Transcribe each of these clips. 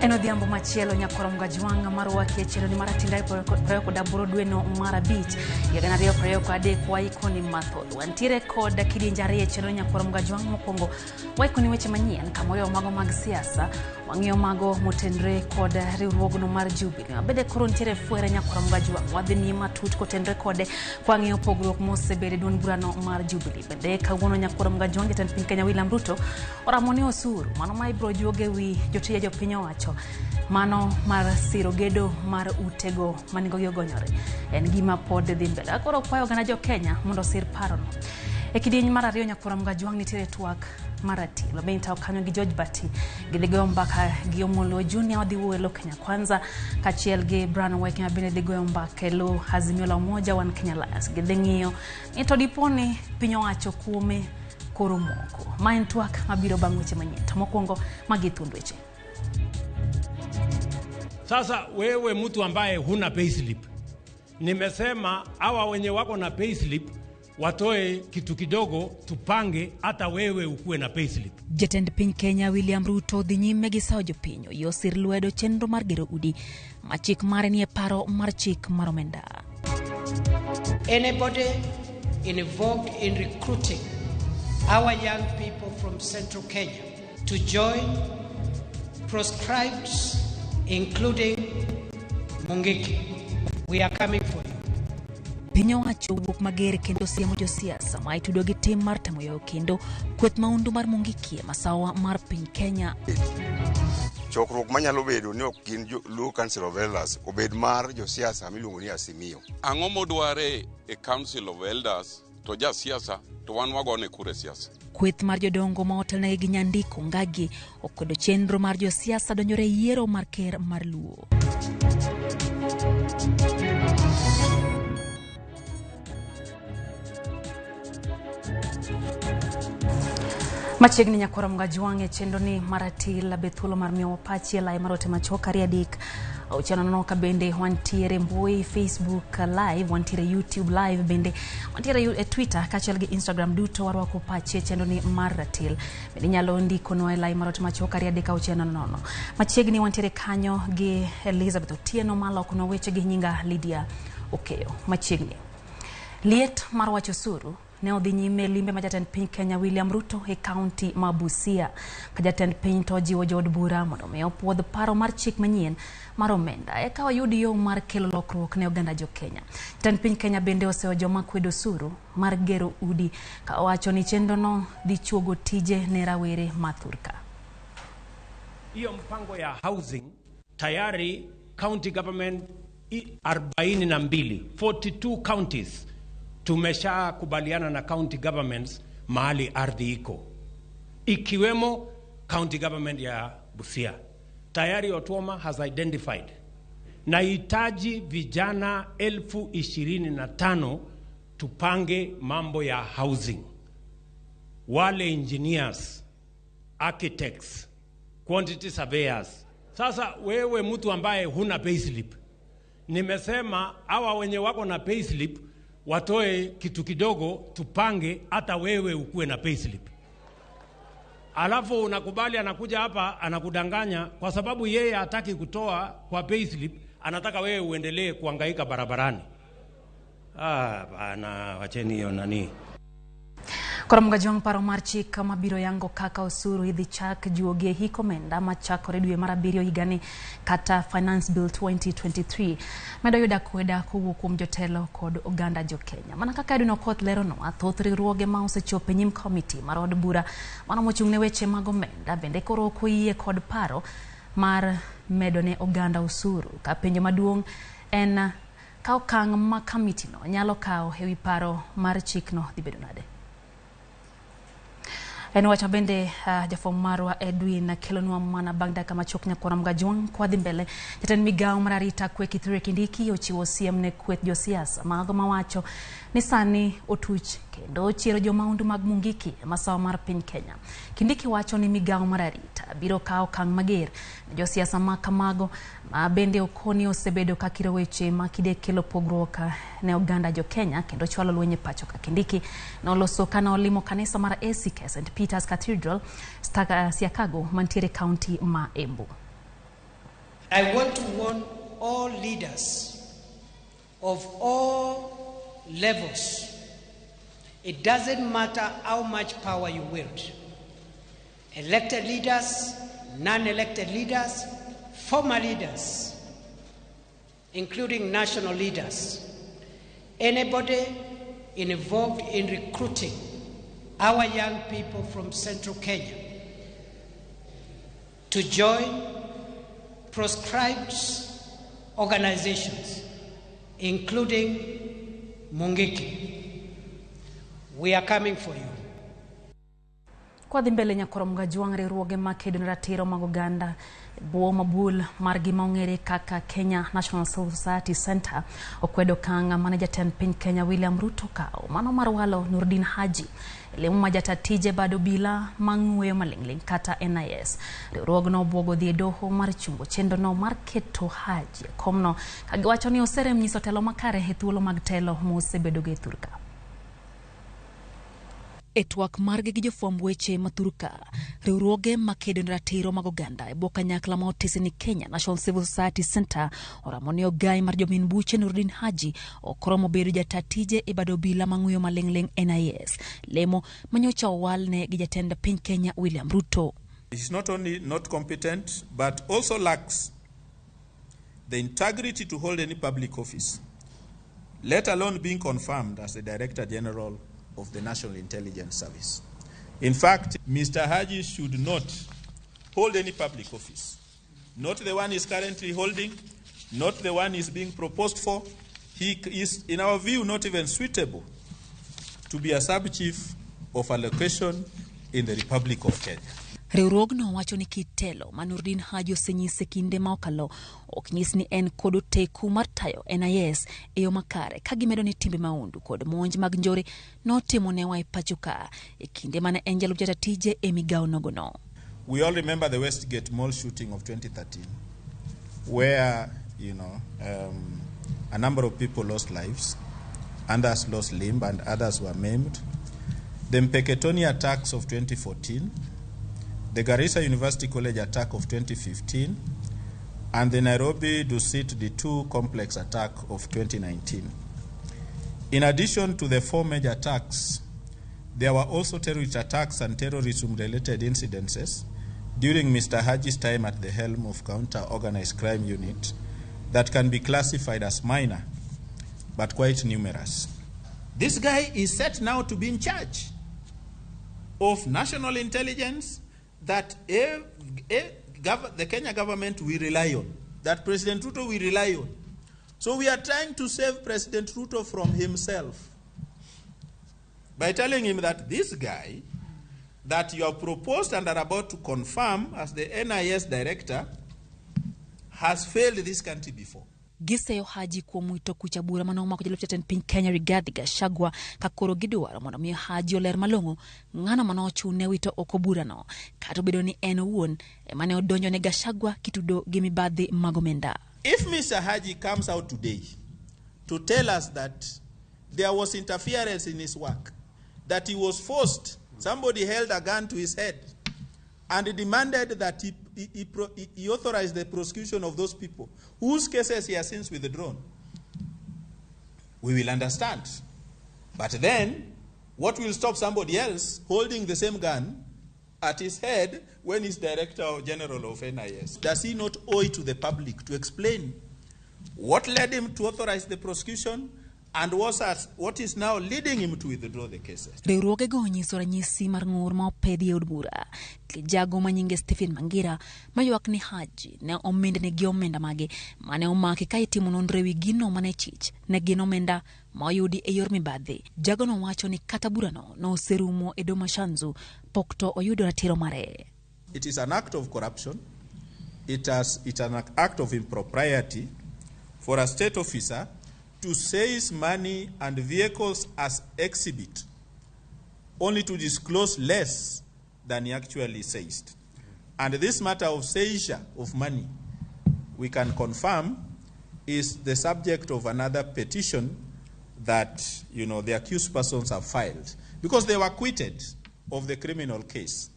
En odhiambo machielo nyakwar Mgajwang' mar waki e chenro ni mar atinda 28 dweno mar abich higa 2023 waikoni mathoth. Wantiere kod kidienje ariyo e chenro nyakwar Mgajwang'. Mokwongo waikoni weche manyien kamoriwo mago mag siasa, wang'iyo mago motenre kod riwruogno mar Jubilee. Mabende koro nitiere fwere nyakwar Mgajwang', wadhi miyi matut kotenre kode kwang'iyo pogruok mosebedo e duond burano mar Jubilee. Bende kawuono nyakwar Mgajwang' jatend piny Kenya William Ruto oramo ni osuru mano ma ibiro juog e wi jotije jopiny owacho mano mar siro gedo mar utego ma nengogi ogonyore en gima pod dhi mbele. Koro kwayo oganda jo Kenya mondo osir parono. E kidieny mar ariyo nyakwar Mgajwang' nitiere twak mar ratiro be itawo kanyo gi George Bati gidhi goyo mbaka gi Omolo Junior wadhi wuoyo e lo Kenya Kwanza kaachiel gi Brian Weke ma bende dhi goyo mbaka e lo Azimio la Umoja One Kenya Alliance. Gidhi ng'iyo ni to dipo ni piny owacho kuome koro moko. Ma en twak mabiro bang' weche manyien. To mokwongo magi thuond weche. Sasa wewe mtu ambaye huna payslip, nimesema hawa wenye wako na payslip watoe kitu kidogo, tupange hata wewe ukuwe na payslip. Jatend piny Kenya William Ruto dhi nyime gi sawo jopiny oyie osir lwedo chenro mar gero udi ma chik mare nie paro mar chik mar omenda. Anybody involved in recruiting our young people from Central Kenya to join proscribed, including Mungiki, we are coming for you. Piny owacho wuok mager kendo siemo josiasa ma itudo gi tim mar temo yawo kendo kweth maundu mar Mungiki e masawa mar piny Kenya. Chokruok manyalo bedo ni ok gin Luo Council of Elders obed mar josiasa miluongo ni Azimio. Ang'o modware e Council of Elders to jasiasa to wan wagone kura e siasa? Kweth mar jodongo ma otelnegi gi Nyandiko Ngagi okwedo chenro mar josiasa donjore e yiero mar ker mar Luo. Machiegni nyakwara Mgajwang' e chenro ni mar atil be thuolo mar miyowa pachi e lai mar ote machuok 2 3 6 0 ka bende wantiere mbui Facebook live, wantiere YouTube live, bende wantiere e Twitter kaachiel gi Instagram duto warwako pachi e chenro ni mar ratil. Bende inyalo ndikonwa e lai mar ote machuok 2 3 6 0 0. Machiegni wantiere kanyo gi Elizabeth Otieno malokonwa weche gi nyinga Lydia Okeyo. Machiegni liet mar wach osuru ne odhi nyime limbe ma jatend piny Kenya William Ruto e kaunti ma Busia. Ka jatend piny to ojiwo jood bura mondo mi opuodh paro mar chik manyien mar omenda eka oyud yo mar kelo lokruok ne oganda jo Kenya. Jatend piny Kenya bende oseyo joma kwedo osuru mar gero udi ka owacho ni chenrono dhi chuogo tije ne rawere ma thurka. Hiyo mpango ya housing tayari county government 42, 42 counties tumeshakubaliana na county governments mahali ardhi iko, ikiwemo county government ya Busia. Tayari Otuoma has identified. Nahitaji vijana 25,000 tupange mambo ya housing, wale engineers, architects, quantity surveyors. Sasa wewe mtu ambaye huna payslip, nimesema hawa wenye wako na payslip watoe kitu kidogo, tupange hata wewe ukuwe na payslip. Alafu unakubali, anakuja hapa anakudanganya, kwa sababu yeye hataki kutoa kwa payslip, anataka wewe uendelee kuhangaika barabarani. Ah, bana, wacheni hiyo nani. Koro Mgajwang' paro mar chik mabiro yango kaka osuru idhi chak juogi e hik omenda machakore dwe mar abiriyo higani kata Finance Bill 2023 medo yudo akweda kowuok kuom jotelo kod oganda jo Kenya. Mana kaka Edwin Okoth leronwa, thoth riwruoge ma osechopo e nyim komiti mar od bura mano mochung' ne weche mag omenda bende koro ok oyie kod paro mar medo ne oganda osuru ka penjo maduong' en ka okang' ma komitino nyalo kawo ewi paro mar chikno dhi bedo nade. En wach mabende jafwambo marwa Edwin kelonwa mana bang' dakika machuok nyakwara Mgajwang' kwadhi mbele. Jatend migawo mar arita kwe Kithure Kindiki ochiwo siem ne kweth josiasa mago mawacho ni sani otuch kendo ochiero jomaundu mag Mungiki e masawa mar piny Kenya. Kindiki wacho ni migawo mar arita biro kawo okang' mager ne josiasa ma kamago ma bende okoni osebedo ka kiro weche ma kide kelo pogruok ne oganda jo Kenya kendo chwalo lweny e pacho ka. Kindiki noloso kana olimo kanisa mar ACK St Peter's Cathedral Siakago mantiere kaunti ma Embu. I want to warn all leaders of all levels. It doesn't matter how much power you wield. Elected leaders, non-elected leaders, former leaders, including national leaders, anybody involved in recruiting our young people from Central Kenya to join proscribed organizations, including Mungiki. We are coming for you. Kwadhi mbele nyakoro Mgajwang' riwruoge makedo ne ratiro mag oganda bwo mabul margi ma ong'ere kaka Kenya National Civil Society Center okwedo okang' mane jatend piny Kenya William Ruto kawo mano mar walo Nurdin Haji lemo ma jata tije bad obila mang'weyo maling'ling' kata NIS. Riwruogno obwogo dhi e doho mar chungo chenrono mar keto Haji e komno kagiwacho ni oserem nyiso telo makare e thuolo mag telo mosebedogo e thurka. E twak margi gi jofwamb weche ma thurka, riwruoge makedo ne ratiro mag oganda e bwo kanyakla ma otisi ni Kenya National Civil Society Center oramo ni ogai mar jomin buche Nurdin Haji ok oromo bedo jata tije e bad obila mang'uyo maling'ling' NIS, lemo manyocha owalne gi jatend piny Kenya William Ruto. He is not only not competent, but also lacks the integrity to hold any public office, let alone being confirmed as the Director General of the National Intelligence Service. In fact, Mr. Haji should not hold any public office. Not the one he's currently holding, not the one he's being proposed for. He is, in our view, not even suitable to be a sub-chief of a location in the Republic of Kenya. Riwruogno wacho ni kit telo ma Nurdin Haji osenyise kinde ma okalo ok nyis ni en kod oteku mar tayo NIS e yo makare, ka gimedo ni timbe mahundu kod monj mag njore notimo newa e pacho ka e kinde mane en jalup jata tije e migawo nogono. We all remember the Westgate Mall shooting of 2013, where a number of people lost lives, others lost limb, and others were maimed. The Mpeketoni attacks of 2014, the Garissa University College attack of 2015, and the Nairobi Dusit D2 complex attack of 2019. In addition to the four major attacks, there were also terrorist attacks and terrorism-related incidences during Mr. Haji's time at the helm of Counter-Organized Crime Unit that can be classified as minor, but quite numerous. This guy is set now to be in charge of national intelligence that the Kenya government will rely on, that President Ruto will rely on. So we are trying to save President Ruto from himself by telling him that this guy that you have proposed and are about to confirm as the NIS director has failed this country before. Giseyo Haji kuom wito kucha bura mane omako jalup jatend piny Kenya Rigathi Gachagua ka koro gidwaro mondo mi Haji oler malong'o ng'ano mane ochune wito oko burano, kata obedo ni en owuon ema ne odonjo ne Gachagua kitudo gi mibadhi mag omenda. If Mr. Haji comes out today to tell us that there was interference in his work, that he was forced, somebody held a gun to his head and demanded that he authorized the prosecution of those people whose cases he has since withdrawn, we will understand. But then, what will stop somebody else holding the same gun at his head when he's Director General of NIS? Does he not owe it to the public to explain what led him to authorize the prosecution and what is now leading him to withdraw the cases? Riwruogego onyiso ranyisi mar ng'ur ma opedhi e od bura. Jago manyinge Stephen Mangira maywak ni Haji ne omindne gi omenda mage mane omaki ka itimo nonro ewi gino mane chich ne gin omenda ma oyudi e yor mibadhi. Jagono wacho ni kata burano noserumo e doho ma Shanzu pok to oyudo ratiro mare. It is an act of corruption. It's an act of impropriety for a state officer to seize money and vehicles as exhibit, only to disclose less than he actually seized. And this matter of seizure of money, we can confirm, is the subject of another petition that the accused persons have filed, because they were acquitted of the criminal case.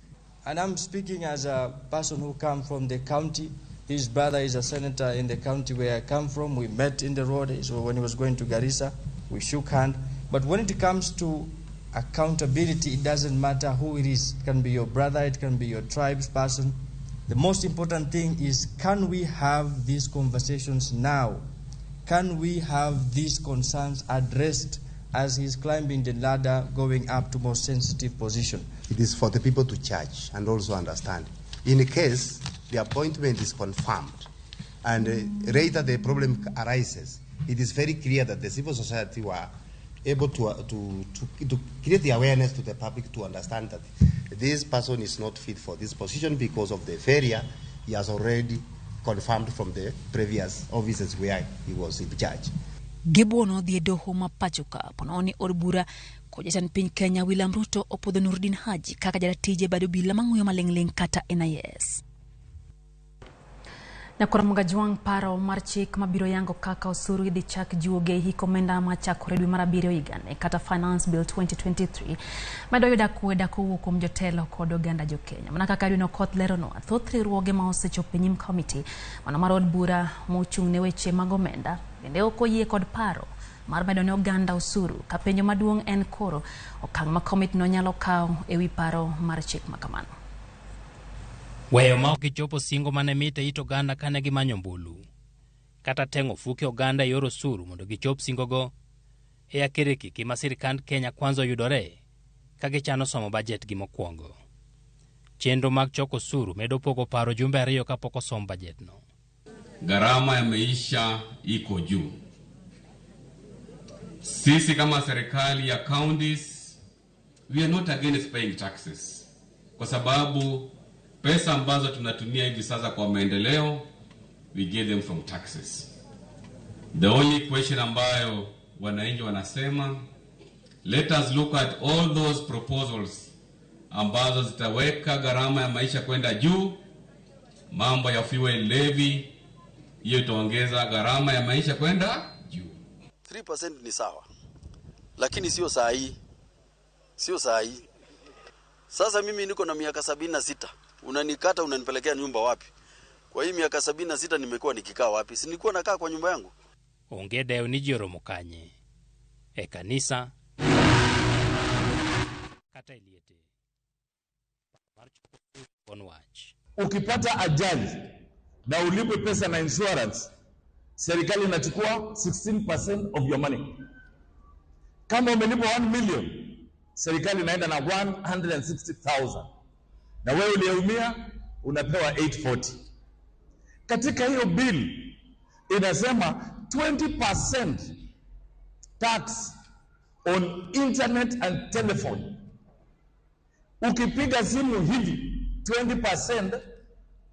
And I'm speaking as a person who comes from the county His brother is a senator in the county where I come from. We met in the road so when he was going to Garissa. We shook hand. But when it comes to accountability, it doesn't matter who it is. It can be your brother, it can be your tribe's person. The most important thing is, can we have these conversations now? Can we have these concerns addressed as he's climbing the ladder, going up to more sensitive position? It is for the people to judge and also understand. In case the appointment is confirmed and later the problem arises, it is very clear that the civil society were able to create the awareness to the public to understand that this person is not fit for this position because of the failure he has already confirmed from the previous offices where he was in charge. Gibuono dhi e doho ma pacho ka ponono ni od bura kod jatend piny Kenya William Ruto opuodho Nurdin Haji kaka jaratij e bad obila mang'uyo maling'ling' kata NIS. Nyakora Mgajwang' paro mar chik mabiro yango kaka osuru idhi chak juoge e hik omenda machakore dwe mar abiriyo higani kata Finance Bill 2023 medo yudo akweda kowuok kuom jotelo kod oganda jokenya. Mana kaka Edwin Okoth leronwa, thoth riwruoge ma osechopo e nyim komiti mano mar od bura mochung' ne weche mag omenda bende ok oyie kod paro mar medo ne oganda osuru ka penjo maduong' en koro okang' ma komitino nyalo kawo e wi paro mar chik ma kamano. Weyo ma ok gichopo singo mane mit e it oganda kane gimanyo ombulu, kata teng'o ofuke oganda e yor osuru mondo gichop singogo, e akerkiki ma sirkand Kenya Kwanza oyudore ka gichano somo bajet gi mokwongo. Chenro mag choko osuru medo pogo paro jumbe ariyo kapok osom bajetno. Gharama ya maisha iko juu. Sisi kama serikali ya counties, we are not against paying taxes, kwa sababu pesa ambazo tunatumia hivi sasa kwa maendeleo, we get them from taxes. The only question ambayo wananchi wanasema, let us look at all those proposals ambazo zitaweka gharama ya maisha kwenda juu. Mambo ya fuel levy, hiyo itaongeza gharama ya maisha kwenda juu. 3% ni sawa, lakini sio saa hii, sio saa hii. Sasa mimi niko na miaka 76, unanikata unanipelekea nyumba wapi? Kwa hii miaka 76 nimekuwa nikikaa wapi? Si nilikuwa nakaa kwa nyumba yangu? Onge dewo ni ji oromo kanye, e kanisa kata e liete mar choko thuon wach. Ukipata ajali na ulipwe pesa na insurance, serikali inachukua 16% of your money. Kama umelipwa 1 million, serikali inaenda na 160,000 na wewe uliyeumia unapewa 840. Katika hiyo bill inasema 20% tax on internet and telephone. Ukipiga simu hivi 20%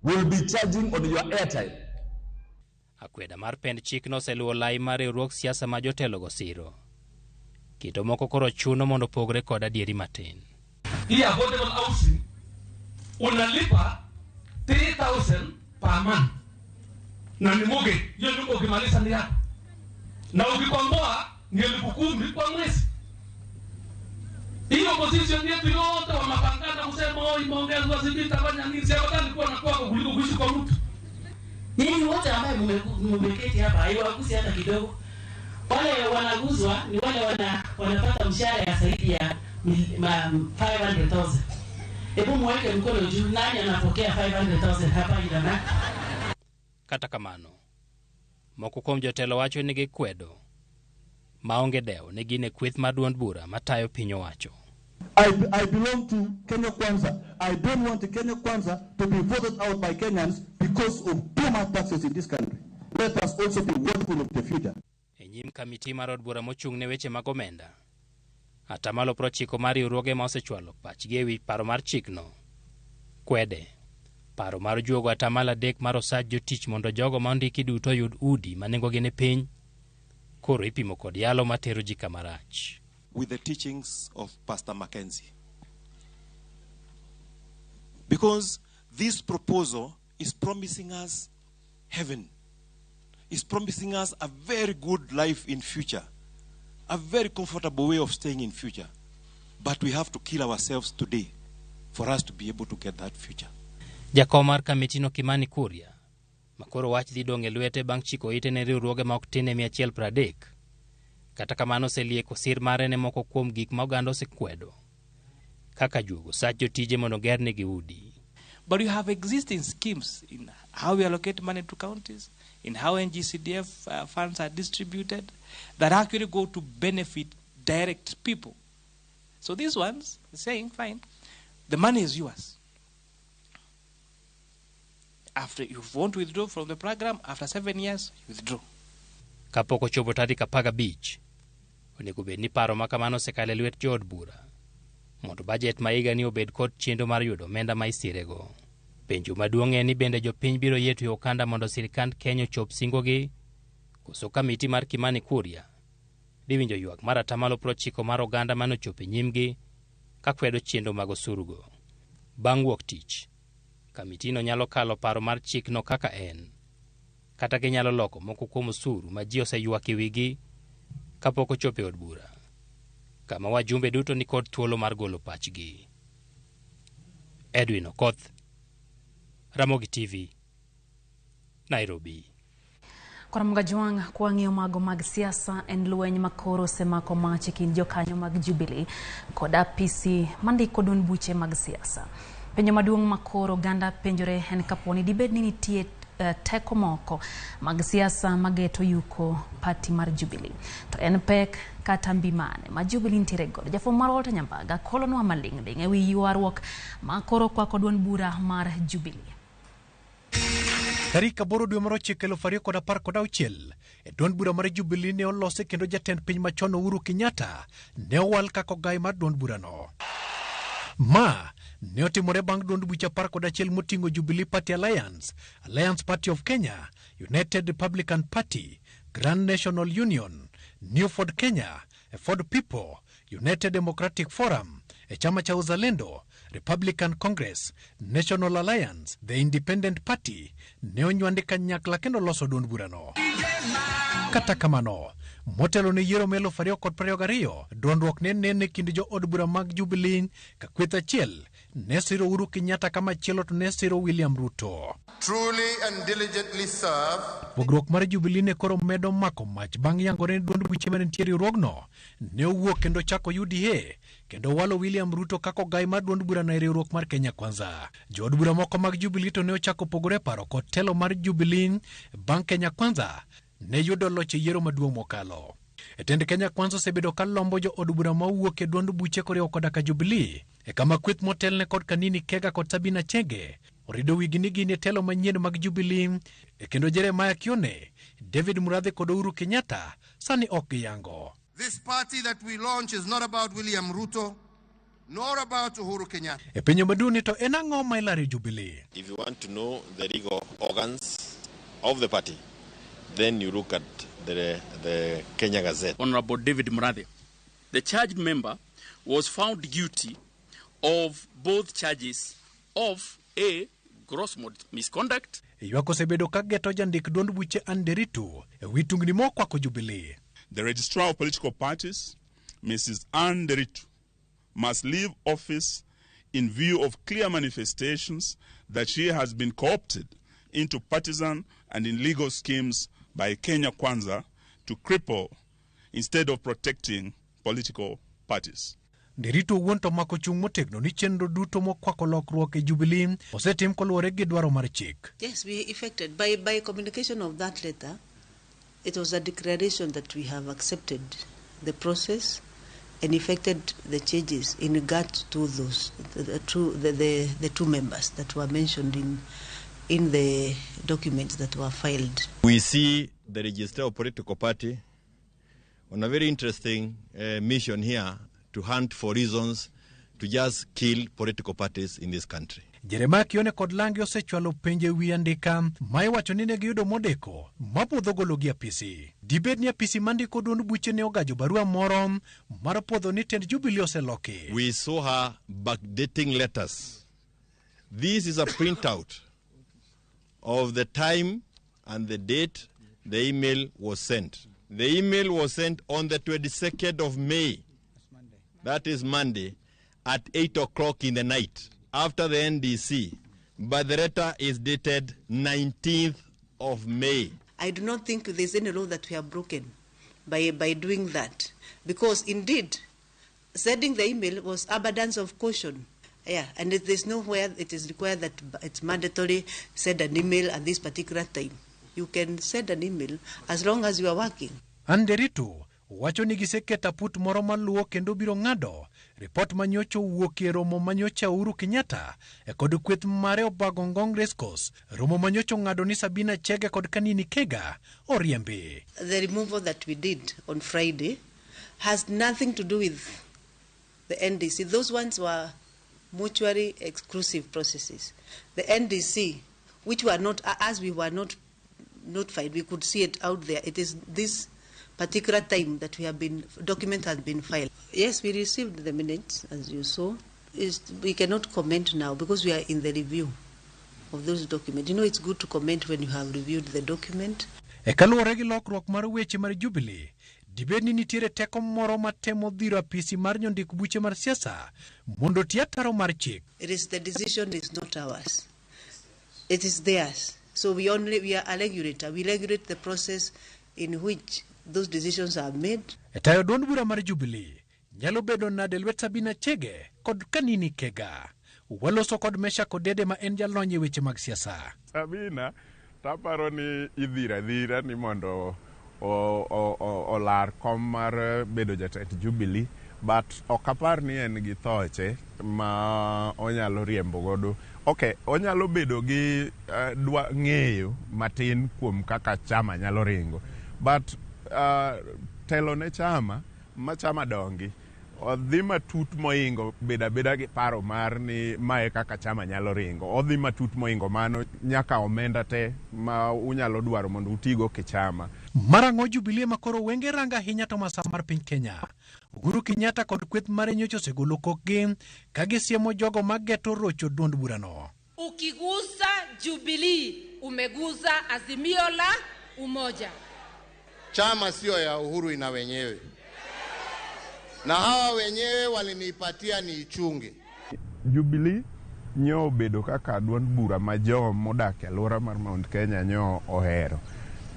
will be charging on your airtime. Akweda mar pend chikno oseluwo lai mar riwruog siasa ma jotelogo siro. Kito moko koro chuno mondo opogre kod adieri matin. Hii affordable housing unalipa 3000 per month na ni mortgage. Hiyo nyumba ukimaliza ni yako, na ukikomboa ni 10,000 kwa mwezi. Hiyo opposition yetu yote wamapangana kusema oh, imeongezwa sijui itafanya nini. Si afadhali kuwa na kwako kuliko kuishi kwa mtu. Nyinyi wote ambaye mmeketi hapa haiwagusi hata kidogo. Wale wanaguzwa ni wale wanapata mshahara ya zaidi ya 500,000. Hebu muweke mkono juu, nani anapokea 500,000 hapa Idana? Kata kamano, moko kuom jotelo wacho ni gikwedo maonge dewo ni gin e kweth mar duond bura matayo piny owacho. I belong to Kenya Kwanza. I don't want Kenya Kwanza to be voted out by Kenyans because of too much taxes in this country. Let us also be watchful of the future. E nyim kamiti mar od bura mochung' ne weche mag omenda, atamalo 90 mar riwruoge ma osechwalo pachgi ewi paro mar chikno kwede paro mar juogo atamalo 3 mar osach jotich mondo jogo ma ondiki duto oyud udi ma nengogi ni piny, koro ipimo kod yalo matero ji kamarach. With the teachings of Pastor Mackenzie. Because this proposal is promising us heaven. It's promising us a very good life in future, a very comfortable way of staying in future. But we have to kill ourselves today for us to be able to get that future. Jakom mar kamitino Kimani Kuria Ma koro wach dhi dong' e lwete bang' chiko ite ne riwruoge ma ok tin e 130. Kata kamano oselieko sir mare ne moko kuom gik ma oganda osekwedo, kaka juogo sach jotije mondo gernegi udi. But you have existing schemes in how we allocate money to counties, in how NGCDF funds are distributed, that actually go to benefit direct people. So these ones are saying, fine, the money is yours. After you want to withdraw from the program, after 7 years, you withdraw. Kapok ochopo tarik 15, onego bed ni paro ma kamano osekalo e lwet jood bura mondo bajet ma higani obed kod chenro mar yudo omenda ma isirego. Penjo maduong' en ni bende jopiny biro yie tweyo okanda mondo sirkand Kenya ochop singogi, koso kamiti mar Kimani Kuria dhi winjo ywak mar 90% mar oganda manochopo e nyimgi ka kwedo chenro mag osurugo. Bang' wuok tich, kamitino nyalo kalo paro mar chikno kaka en, kata ginyalo loko moko kuom osuru ma ji oseywak e wigi kapok ochopo e od bura, kama wajumbe duto ni kod thuolo mar golo pachgi. Edwin Okoth, Ramogi TV, Nairobi. Koramoga Jwang' kwang'iyo mago mag siasa en lweny makoro osemako mach e kind jokanyo mag Jubilee kod apisi mandiko duond buche mag siasa. Penjo maduong' makoro oganda penjore en kaponi dibed ni nitie teko moko mag siasa mageto yuko parti mar Jubilee. To en pek kata mbi mane ma Jubilee nitiere godo. Jafwambo mar Walter Nyambaga kolonwa maling'ling' ewi ywaruok makoro kwako duond bura mar Jubilee. Tarik 8 dwe mar 9 2016 e duond bura mar Jubilee ne olose kendo jatend piny machon Uhuru Kenyatta ne owal kaka ogai mar duond burano. Ma ne otimore bang' duond buche 11 moting'o Jubilee Party Alliance, Alliance Party of Kenya, United Republican Party, Grand National Union, New Ford Kenya, Ford People, United Democratic Forum, e chama cha Uzalendo, Republican Congress, National Alliance, The Independent Party ne onywandi kanyakla kendo loso duond burano. Kata kamano, motelo ne yiero mar 2022, dondruok ne nene kind jo od bura mag Jubilee ka kweth achiel ne siro Uhuru Kenyatta kamachielo to ne siro William Ruto. Truly and diligently serve. Pogruok mar Jubilee ne koro medo mako mach bang' yangore ni duond buche mane nitie e riwruogno ne owuok kendo chako UDA kendo walo William Ruto kaka ogai mar duond burano e riwruok mar Kenya Kwanza. Jood bura moko mag Jubilee to ne ochako pogore paro kod telo mar Jubilee bang' Kenya Kwanza ne yudo loch e yiero maduong' mokalo. E tend Kenya Kwanza osebedo ka lombo jo od bura mawuok e duond buche koriwo koda ka Jubilee e kama kweth motelne kod Kanini Kega kod Sabina Chege orido wigi ni gin e telo manyien mag Jubilee e kendo Jeremiah Kione, David Murathe kod Uhuru Kenyatta sani ok giyango. This party that we launch is not about William Ruto nor about Uhuru Kenyatta. E penjo maduong' ni to en ang'o ma ilaro Jubilee? If you want to know the legal organs of the party, then you look at the Kenya Gazette. Honorable David Murathe, the charged member, was found guilty of both charges of A, gross misconduct. Ywak osebedo ka geto jandik duond buche Anne Nderitu e wi tungni mokwako Jubilee. The registrar of political parties, Mrs. Anne Nderitu, must leave office in view of clear manifestations that she has been co-opted into partisan and illegal schemes by Kenya Kwanza to cripple instead of protecting political parties. Nderitu owuon to mako chung' motegno ni chenro duto mokwako lokruok e Jubilee osetim koluwore gi dwaro mar chik. Yes, we effected by communication of that letter. It was a declaration that we have accepted the process and effected the changes in regard to those the two members that were mentioned in the documents that were filed. We see the registrar of political party on a very interesting mission here to hunt for reasons to just kill political parties in this country. Jeremiah Kione kod Lange osechwalo penjo e wi andika ma iwacho ni ne giyudo modeko mapuodho golo gi apisi. Dibed ni apisi mandiko duond buche ne ogajo barua moro mar puodho ni tend Jubilee oseloki. We saw her backdating letters. This is a printout of the time and the date the email was sent. The email was sent on the 22nd of May. That is Monday, at 8 o'clock in the night, after the NDC. But the letter is dated 19th of May. I do not think there's any law that we have broken by doing that. Because indeed, sending the email was abundance of caution. Yeah, and there's nowhere it is required that it's mandatory send an email at this particular time. You can send an email as long as you are working. Anne Nderitu wacho ni giseketo aput moro maluwo kendo biro ng'ado ripot manyocha owuok e romo manyocha Uhuru Kenyatta e kod kweth mare obago Ngong Racecourse. Romo manyocha ong'ado ni Sabina Chege kod Kanini Kega oriembi. The removal that we did on Friday has nothing to do with the NDC. Those ones were mutually exclusive processes. The NDC, which were not, as we were not notified, we could see it out there. It is this particular time that we have been, document has been filed. Yes, we received the minutes, as you saw. We cannot comment now because we are in the review of those documents. You know, it's good to comment when you have reviewed the document. E kaluwore gi lokruok mar weche mar Jubilee, dibed ni nitiere teko moro matemo dhiro apisi mar nyondik buche mar siasa mondo oti ataro mar chik. It is the decision is not ours. It is theirs. So we are a regulator. We regulate the process in which those decisions are made. E tayo duond bura mar Jubilee nyalo bedo nade lwet Sabina Chege kod Kanini Kega. Waloso kod Mesha Kodede ma en jalony e weche mag siasa. Sabina taparo ni idhira dhira ni mondo olar kom mar bedo jatend Jubilee, but ok apar ni en gi thoche ma onyalo riembo godo. Okay, onyalo bedo gi ng'eyo matin kuom kaka chama nyalo ringo, but telo ne chama ma chama dongi odhi matut moingo beda beda gi paro mar ni mae kaka chama nyalo ringo. Odhi matut moingo mano nyaka omenda te ma unyalo dwaro mondo utigo kichama. Marang'o Jubilee ma koro wenge ranga ahinya to masawa mar piny Kenya. Uhuru Kenyatta kod kweth mare nyocha osegolo kokgi ka gisiemo jogo mageto rocho duond burano. Ukigusa Jubilee umegusa Azimio la Umoja. Chama sio ya Uhuru, ina wenyewe. Na hawa wenyewe walinipatia niichunge. Jubilee nyo obedo kaka duond bura ma jo modak e alwora mar Mount Kenya nyo ohero.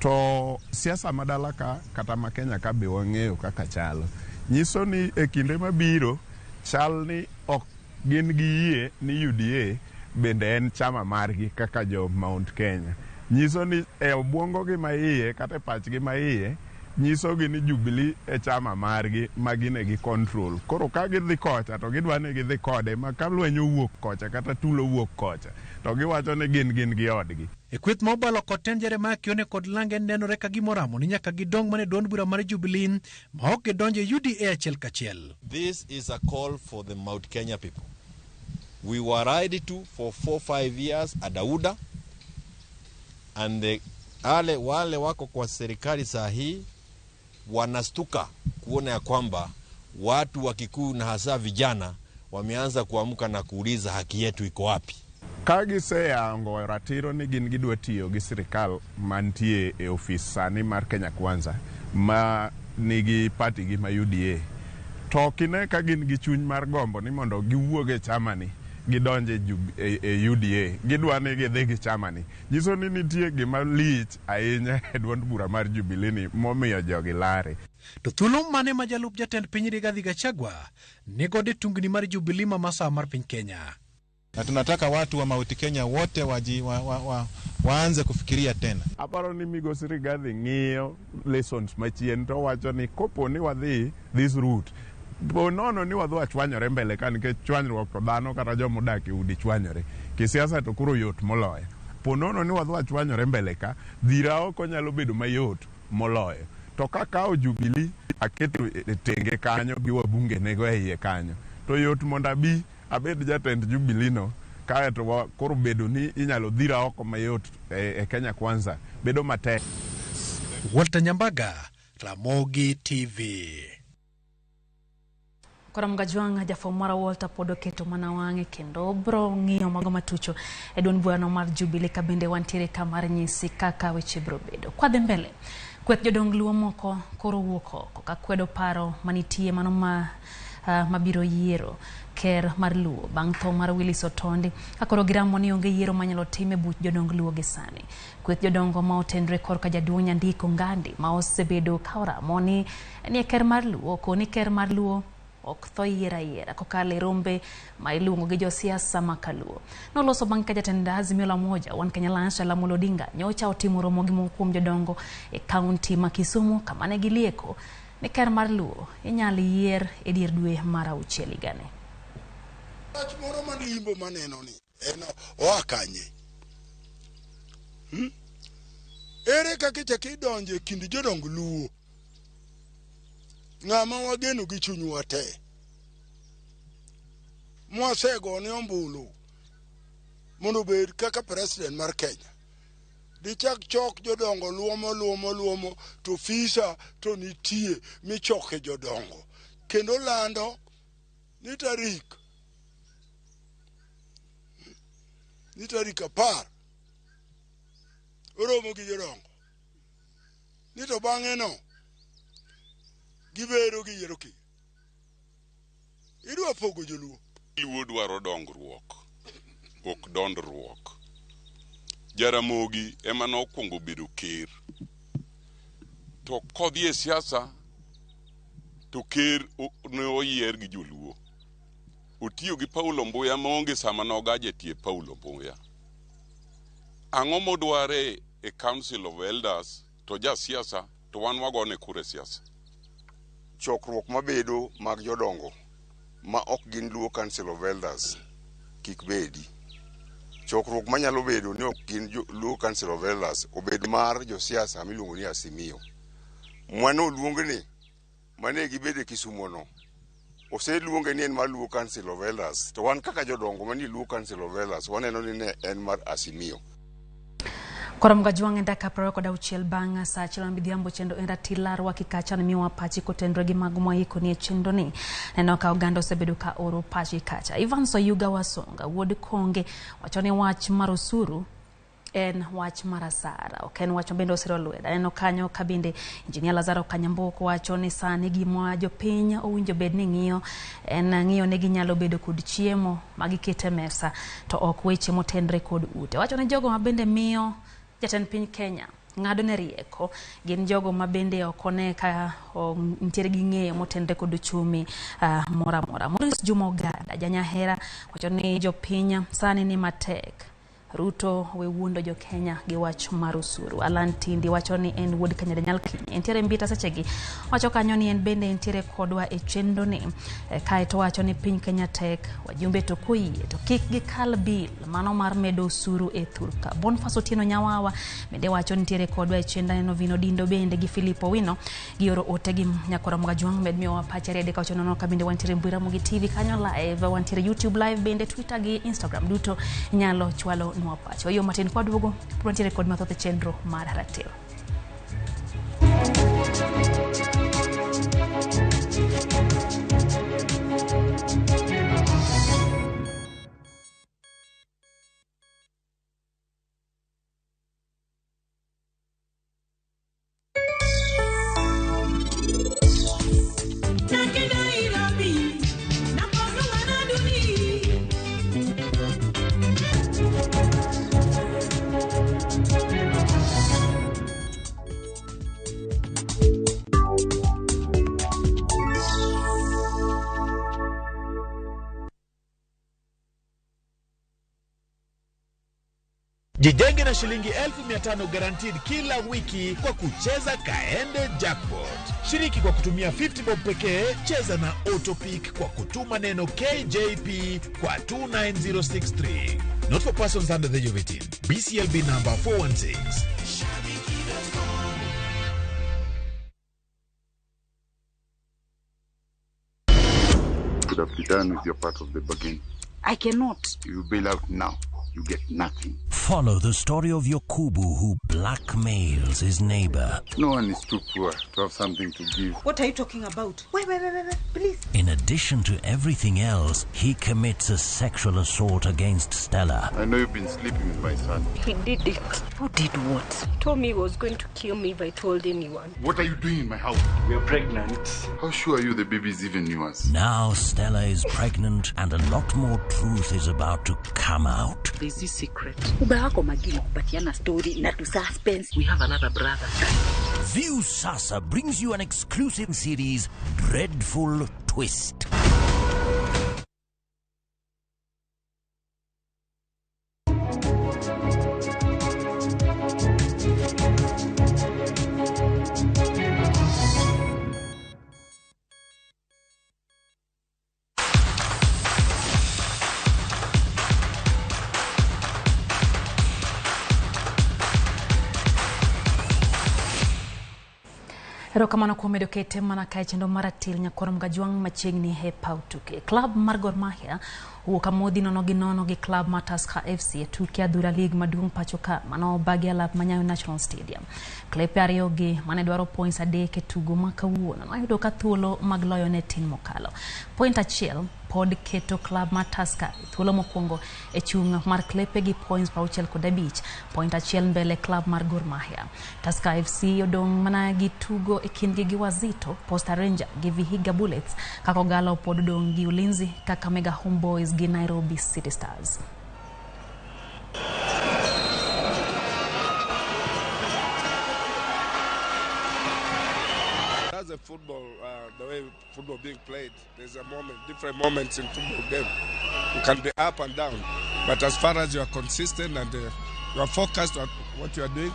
To siasa madala ka kata ma Kenya ka be wang'eyo kaka chalo. Nyiso ni e kinde mabiro chal ni ok gin gi yie ni UDA bende en chama margi kaka jo Mount Kenya. Nyiso ni e obwongo gi ma iye kata e pachgi ma iye nyiso gi ni Jubilee e chama margi ma gine gi control. Koro ka gidhi kocha to gidwa ni gidhi kode ma ka lweny owuok kocha kata tulo owuok kocha to giwacho ni gin gi odgi. E kweth ma obalo kod ten Jeremiah Kione kod Lange nenore ka gimoramo ni nyaka gidong mana e duond bura mar Jubilee ma ok gidonjo e UDA achiel kachiel. This is a call for the Mount Kenya people. We were ready to for 4-5 years at Dauda, and the wale wako kwa serikali saa hii wanastuka kuona ya kwamba watu wa Kikuyu na hasa vijana wameanza kuamka na kuuliza haki yetu iko wapi. Ka giseyango ratiro ni gin gidwa tiyo gi sirikal mantie e ofis sani mar Kenya Kwanza ma nigi party gi ma UDA, to ok ine ka gin gi chuny mar gombo ni mondo giwuog e chamani gidonje e UDA, gidwa ni gidhi gi chamani. Nyiso ni nitie gima lich ahinya e duond bura mar Jubilee ni momiyo jogi lare. To thuolo mane ma jalup jatend piny Rigathi Gachagua nigodo e tungni mar Jubilee ma masawa mar piny Kenya. Na tunataka watu wa Mount Kenya wote waanze kufikiria tena. Aparo ni migosi Rigathi ng'iyo lessons machien to wacho ni kopo ni wadhi this route, po nono ni wadhi wachwanyore mbele ka nikech chwanyruok to dhano kata joma odak e udi chwanyore. Kisiasa to koro yot moloyo. Po nono ni wadhi wachwanyore mbele ka, dhira oko nyalo bedo mayot moloyo. To kakawo Jubilee aketo e tenge kanyo gi wabunge nego e iye kanyo, to yot mondo abi abed jatend Jubilee no, kaeto koro bedo ni inyalo dhira oko mayot e Kenya Kwanza bedo matek. Walter Nyambaga, Ramogi TV. Koro Mgajwang' jafwambo mara Walter pod oketo mana wang'e kendo bro ng'iyo mago matucho e duond burano mar Jubilee ka bende wantiere ka mar nyisi kaka weche bro bedo. Kwadhi mbele, kweth jodong Luo moko koro wuok oko ka kwedo paro manitie mano ma mabiro yiero ker mar Luo bang' tho mar Willis Otondi ka koro giramo ni onge yiero manyalo tim e buch jodong Luo gi sani. Kweth jodongo ma otenre korka jaduong' Nyandiko Ngandi ma osebedo ka oramo ni e ker mar Luo koni ker mar Luo ok tho yier ayiera kokalo e rombe ma iluongo gi josiasa ma kaluo. Noloso bang' ka jatend Azimio la Umoja One Kenya Alliance Raila Amolo Odinga nyocha otimo romo gi moko kuom jodongo e kaunti ma Kisumu kama ne gilieko ni ker mar Luo inyal yier e dier dwe mar auchiel higani. Wach moro malimbo maneno ni en oa kanye? Ere kaka ichako idonjo e kind jodong Luo? Ng'ama wageno gi chunywa te. Mwasegone ombulu mondo obed kaka president mar Kenya. Dichak chok jodongo luomo luomo luomo to fisa to nitie michoke jodongo. Kendo lando ni tarik 10 oromo gi jodongo. Ni to bang'e no gibedo gi yiero ki. Idwa pogo joluo. Luo dwaro dongruok, ok dondruok. Jaramogi ema nokwongo bedo ker. To kodhi e siasa to ker ne oyier gi joluo. Otiyo gi Paulo Mbuya maonge sama nogaje tie Paulo Mbuya. Ang'o modware e Council of Elders to ja siasa to wan wagone kura e siasa. Chokruok mabedo mag jodongo ma ok gin Luo Council of Elders kik bedi. Chokruok manyalo bedo ni ok gin Luo Council of Elders obed mar josiasa miluongo ni Azimio. Mano oluong ni mane gibedo e Kisumo no oseluonge ni en mar Luo Council of Elders to wan kaka jodongo manie Luo Council of Elders waneno ni ne en mar Azimio. Koro Mgajwang' en dakika 26 bang' saa 1 midhiambo chendo en ratila rwaki kacha ni miwa pachi kotenre gi mago mwaiko ni e chenro ni. Neno ka oganda osebedo ka oro pachi kacha. Evans Oyuga Wasonga wuod Konge wacho ni wach mar osuru en wach mar asara, ok en wach mabende osiro lwedo. Aneno kanyo ka bende Injinia Lazaro Kanyambuok wacho ni sani gima jopiny owinjo bed ni ng'iyo en ng'iyo ni ginyalo bedo kod chiemo ma giketo e mesa to ok weche motenre kod ute. Wacho ni jogo ma bende miyo jatend piny Kenya ng'ado ne rieko gin jogo ma bende ok one ka nitiere gi ng'eyo motenre kod uchumi moro amora. Maurice Juma Oganda janyahera wacho ni jopiny sani ni matek. Ruto we wuondo jo Kenya gi wach mar osuru. Alan Tindi wacho ni en wuod Kenya Daniel Kiny. Entiere Mbita sechegi. Wacho kanyo ni en bende entiere kodwa e chenro ni. Kaeto wacho ni piny Kenya tek, wajumbe to koyie to kik gikal bil mano mar medo osuru e thurka. Boniface Otieno Nyawawa bende wacho nitiere kodwa e chenro. Neno Vino Dindo bende gi Philip Owino gioro ote gi Nyakora Mgajwang' med miyowa pache ariyo adek wacho nono ka bende wantiere Mbui Ramogi TV kanyo live, wantiere YouTube live bende Twitter gi Instagram duto nyalo chwalo nwa pacho. Yo matin kwa duogo wantiere kod mathoth e chenro mar ratiro. Jijenge na shilingi 1500 guaranteed kila wiki kwa kucheza Kaende Jackpot. Shiriki kwa kutumia 50 bob pekee, cheza na Autopick kwa kutuma neno KJP kwa 29063. Not for persons under the age of 18. BCLB number 416. Could have done with your part of the bargain. I cannot. You bail out now. You get nothing. Follow the story of Yokubu who blackmails his neighbor. No one is too poor to have something to give. What are you talking about? Wait, wait, wait, wait, wait, please. In addition to everything else, he commits a sexual assault against Stella. I know you've been sleeping with my son. He did it. Who did what? He told me he was going to kill me if I told anyone. What are you doing in my house? We are pregnant. How sure are you the baby is even yours? Now Stella is pregnant and a lot more truth is about to come out. There's this secret. Uba wako magini kupatiana story na tu suspense. We have another brother. Viusasa brings you an exclusive series, Dreadful Twist. Erokamano kuom medo kete mana kae chenro mar atil nyakwar Mgajwang' machiegni e paw tuke. Klab mar Gor Mahia owuok amodhi nono gi nono gi klab mar Tusker FC e tuke adhula League maduong' pacho ka mano obagi alap ma Nyayo National Stadium. Klepe ariyo gi mane dwaro points 3 e tugo ma kawuono noyudo ka thuolo mag loyo ne tin mokalo. Point 1 pod keto klab mar Tusker thuolo mokwongo e chung' mar klepe gi points 65, point 1 mbele klab mar Gor Mahia. Tusker FC odong' mana gi tugo e kindgi gi Wazito, Posta Ranger gi Vihiga Bullets, kaka Ogalo pod odong' gi Ulinzi, Kakamega Homeboys gi Nairobi City Stars. That's a football, the way football being played. There's a moment, different moments in football game. You can be up and down, but as far as you are consistent and you are focused on what you are doing,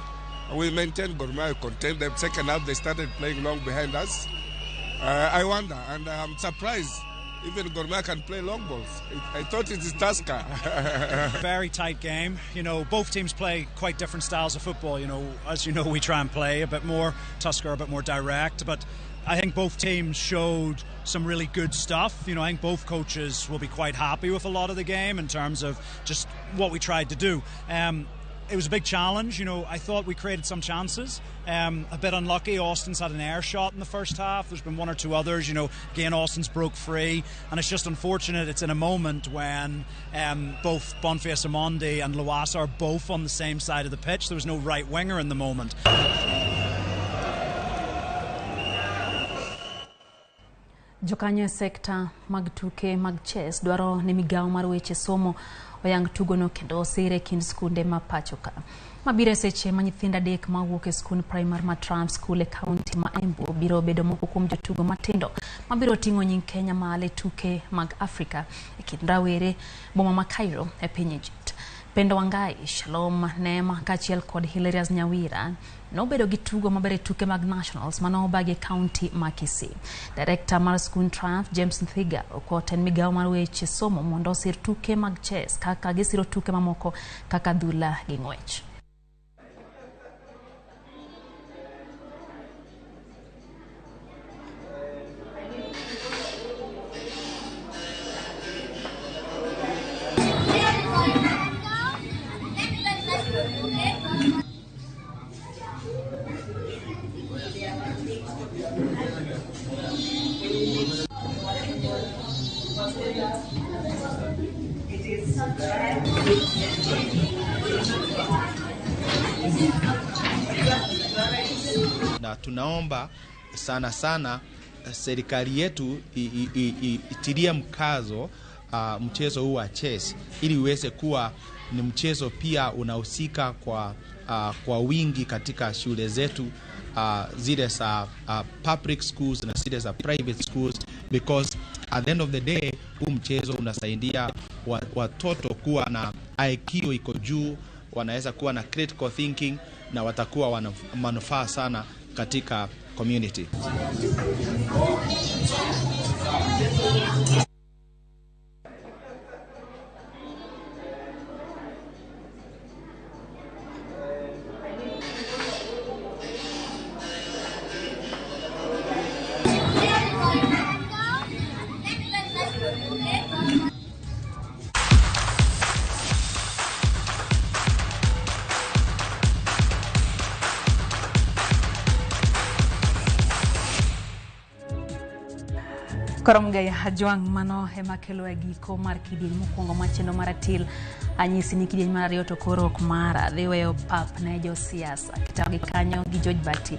we maintained Gor Mahia, contained them. Second half, they started playing long behind us. I wonder, and I'm surprised. Even Gor Mahia can play long balls. I thought it is Tusker. Very tight game. You know, both teams play quite different styles of football. You know, as you know, we try and play a bit more. Tusker a bit more direct. But I think both teams showed some really good stuff. You know, I think both coaches will be quite happy with a lot of the game in terms of just what we tried to do. It was a big challenge. You know, I thought we created some chances. A bit unlucky. Austin's had an air shot in the first half. There's been one or two others. You know, again, Austin's broke free. And it's just unfortunate it's in a moment when both Bonface Omondi and Lowassa are both on the same side of the pitch. There was no right winger in the moment. Jokanyo e sekta mag tuke mag chess dwaro ni migawo mar weche somo oyang tugono kendo osire kind skunde ma pacho ka. Mabiro e seche ma nyithindo 3 mawuok e skund primary ma Trump School e kaunti ma Embu biro bedo moko kuom jotugo matindo mabiro ting'o nying Kenya malo e tuke mag Afrika e kind rawere boma ma Cairo e piny Egypt. Pendo Wangai, Shalom Neema kaachiel kod Hilarious Nyawira nobedo gi tugo maber e tuke mag Nationals mano obagi e kaunti ma Kisii. Director mar skund Triumph James Nthiga okwayo tend migawo mar weche somo mondo osir tuke mag chess kaka gisiro tuke mamoko kaka adhula gi ng'wech. Na tunaomba sana sana serikali yetu itilie mkazo mchezo huu wa chess ili uweze kuwa ni mchezo pia unahusika kwa wingi katika shule zetu, zile za public schools na zile za private schools, because at the end of the day huu mchezo unasaidia watoto kuwa na IQ iko juu, wanaweza kuwa na critical thinking na watakuwa wana manufaa sana katika community. Koromgaya Hajwang' mano ema kelo e giko mar kidieny mokwongo mar chenro mar atil Anyisi ni kidieny mar ariyo to koro ok mara dhi weyo pap ne josiasa. Kitago gi kanyo gi George Bati.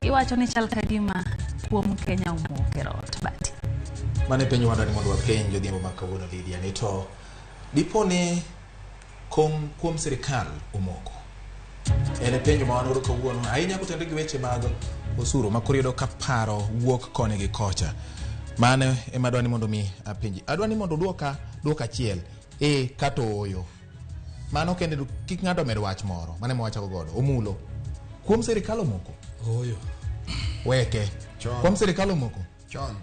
Iwacho ni chal ka gima kuom Kenya omoko e rot. Bati. Mane penjo wadwa ni mondo wapenj odhiambo ma kawuono Lydia ni to dipo ni kuom sirikal omoko. En e penjo ma wan godo kawuono ahinya kotenore gi weche mag osuru ma koro iyudo ka paro wuok koni gi kocha. Mano ema adwa ni mondo mi apenji. Adwa ni mondo duoka duok achiel. E kata ooyo. Mano kende kik ng'ato med wach moro. Mano ema wachako godo. Omulo. Kuom sirikal omoko. Ooyo. Weke. Chon. Kuom sirikal omoko. Chon.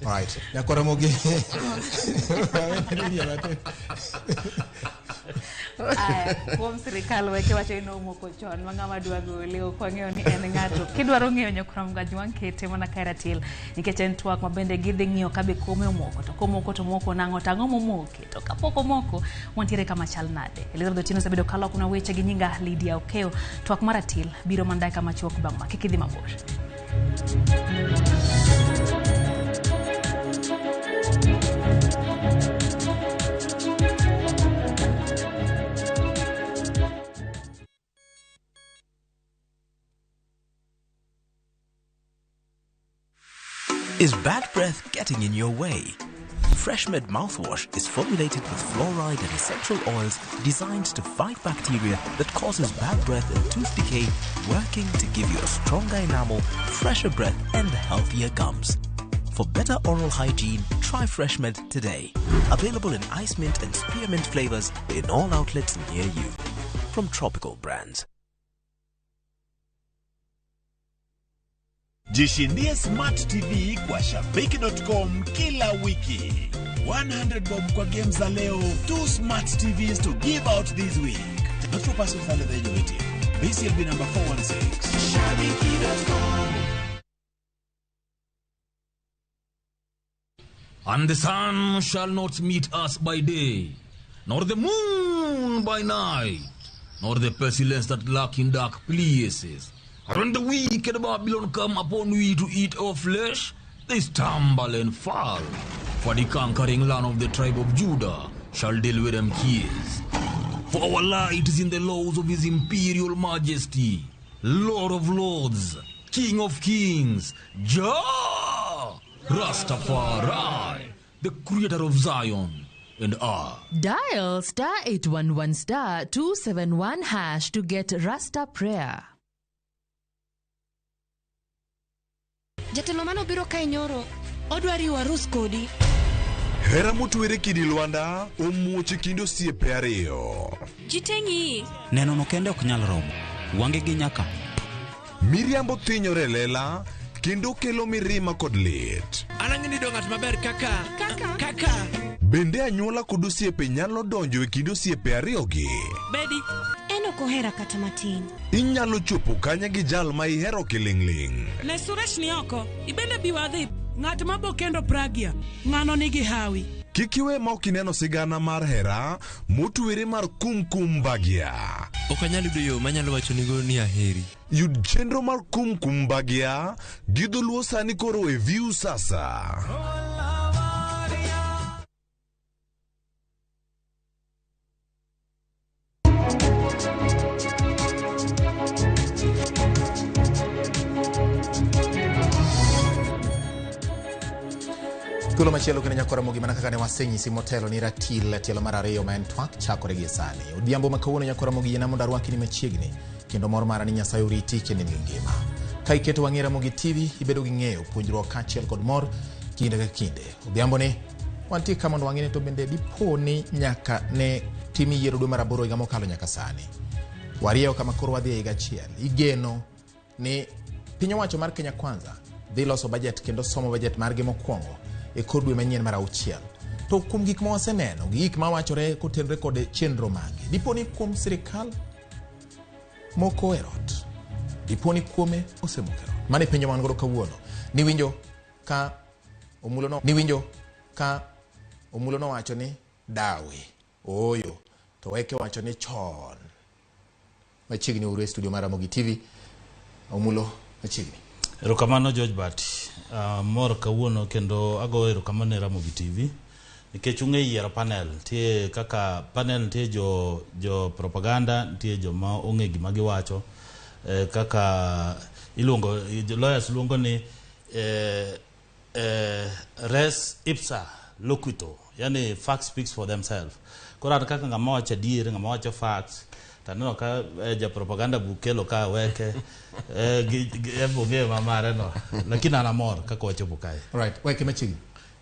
Right. Nyakwara Mogi. Aya, kuom sirikal weke wacho ni nomoko chon ma ng'ama dwa gole ok wang'eyo ni en ng'ato. Kidwaro ng'eyo nyakwara Mgajwang' kete mana kae ratil nikech en twak ma bende gidhi ng'iyo ka be kome omoko to komoko to moko nang'o to ang'o momoke to kapok omoko wantiere kama chal nade. Elizabeth Otieno osebedo kalokona weche gi nyinga Lydia Okeyo. Twak mar ratil biro mana dakika machuok bang' ma kik idhi mabor. Is bad breath getting in your way? FreshMed mouthwash is formulated with fluoride and essential oils designed to fight bacteria that causes bad breath and tooth decay, working to give you a stronger enamel, fresher breath, and healthier gums. For better oral hygiene, try FreshMed today. Available in ice mint and spearmint flavors in all outlets near you. From Tropical Brands. Jishindie Smart TV kwa Shabiki.com kila wiki. 100 bob kwa games za leo, 2 Smart TVs to give out this week. Not for persons under the age of 18. BCLB number 416. Shabiki.com. And the sun shall not meet us by day, nor the moon by night, nor the pestilence that lurk in dark places. And when the wicked Babylon come upon we to eat our flesh, they stumble and fall. For the conquering land of the tribe of Judah shall deal with them keys. For our light is in the laws of his imperial majesty, Lord of lords, King of kings, Jah Rastafari, the creator of Zion and I. Dial star 811 star 271 hash to get Rasta prayer. Jatelo manobiro kae nyoro odwa riwo arus kodi. Hera motwere kidi Lwanda omuoch e kind osiepe ariyo. Ji te ng'iyi. Neno no kende ok nyal romo. Wange gi nyaka. Miriambo thinyore e lela kendo kelo mirima kod lit. An ang'e ni yudo ng'at maber kaka kaka. Bende anyuola kod osiepe nyalo donjo e kind osiepe ariyogi. Bedi. En ok ohera kata matin. Inyalo chopo kanye gi jal ma ihero kiling'ling'. Ne Suresh ni oko. Ibende bi wadhi. Ng'at ma bo kendo Pragya. Ng'ano nigi hawi. Kik iwe ma ok ineno sigana mar hera motwere mar Kumkum Bhagya. Ok anyal yudo yo manyalo wachonigo ni aheri. Yud chenro mar Kumkum Bhagya gi dholuo sani koro e View Sasa. Thuolo machielo kendo nyakwara Mogi mana kaka ne wasenyisi motelo ni ratil tielo mar ariyo ma en twak chakore gi sani. Odhiambo ma kawuono nyakwara Mogi yiena mondo arwaki ni machiegni kendo mor mara ni Nyasaye oriti kendo imiyi ngima. Ka iketo wang'i Ramogi TV ibedo gi ng'eyo, puonjruok kaachiel kod mor kinde ka kinde. Odhiambo ni wantie ka mondo wang'e ni to bende dipo ni nyaka ne tim yiero dwe mar aboro higa mokalo nyaka sani. Wariewo kama koro wadhi e higa achiel. Igeno ni piny owacho mar Kenya Kwanza dhi loso bajet kendo somo bajet margi mokwongo e kor dwe manyien mar auchiel. To kuom gik ma waseneno gi gik ma wachore kotenore kod chenro mage, dipo ni kuom sirikal moko e rot, dipo ni kuome osemoko e rot. Mano e penjo ma wan godo kawuono. Niwinjo ka Omulo nowacho ni dawe, ooyo, to Weke wacho ni chon. Machiegni uru e studio mar Ramogi TV. Omulo machiegni. Erokamano George Bati. Amor kawuono kendo agoyo erokamano ne Ramogi TV Nikech ung'e yiero panel, nitie kaka panel nitie jo jo propaganda, nitie joma ong'e gima giwacho. Kaka iluongo lawyers luongo ni res ipsa loquitur, yani facts speaks for themselves. Koro an kaka ng'ama wacho adier, ng'ama wacho facts, to aneno ka ja propaganda bu kelo ka weke gi ong'eyo ma mare no, lakini an amor kaka wachopo kae. Right, weke machiegni.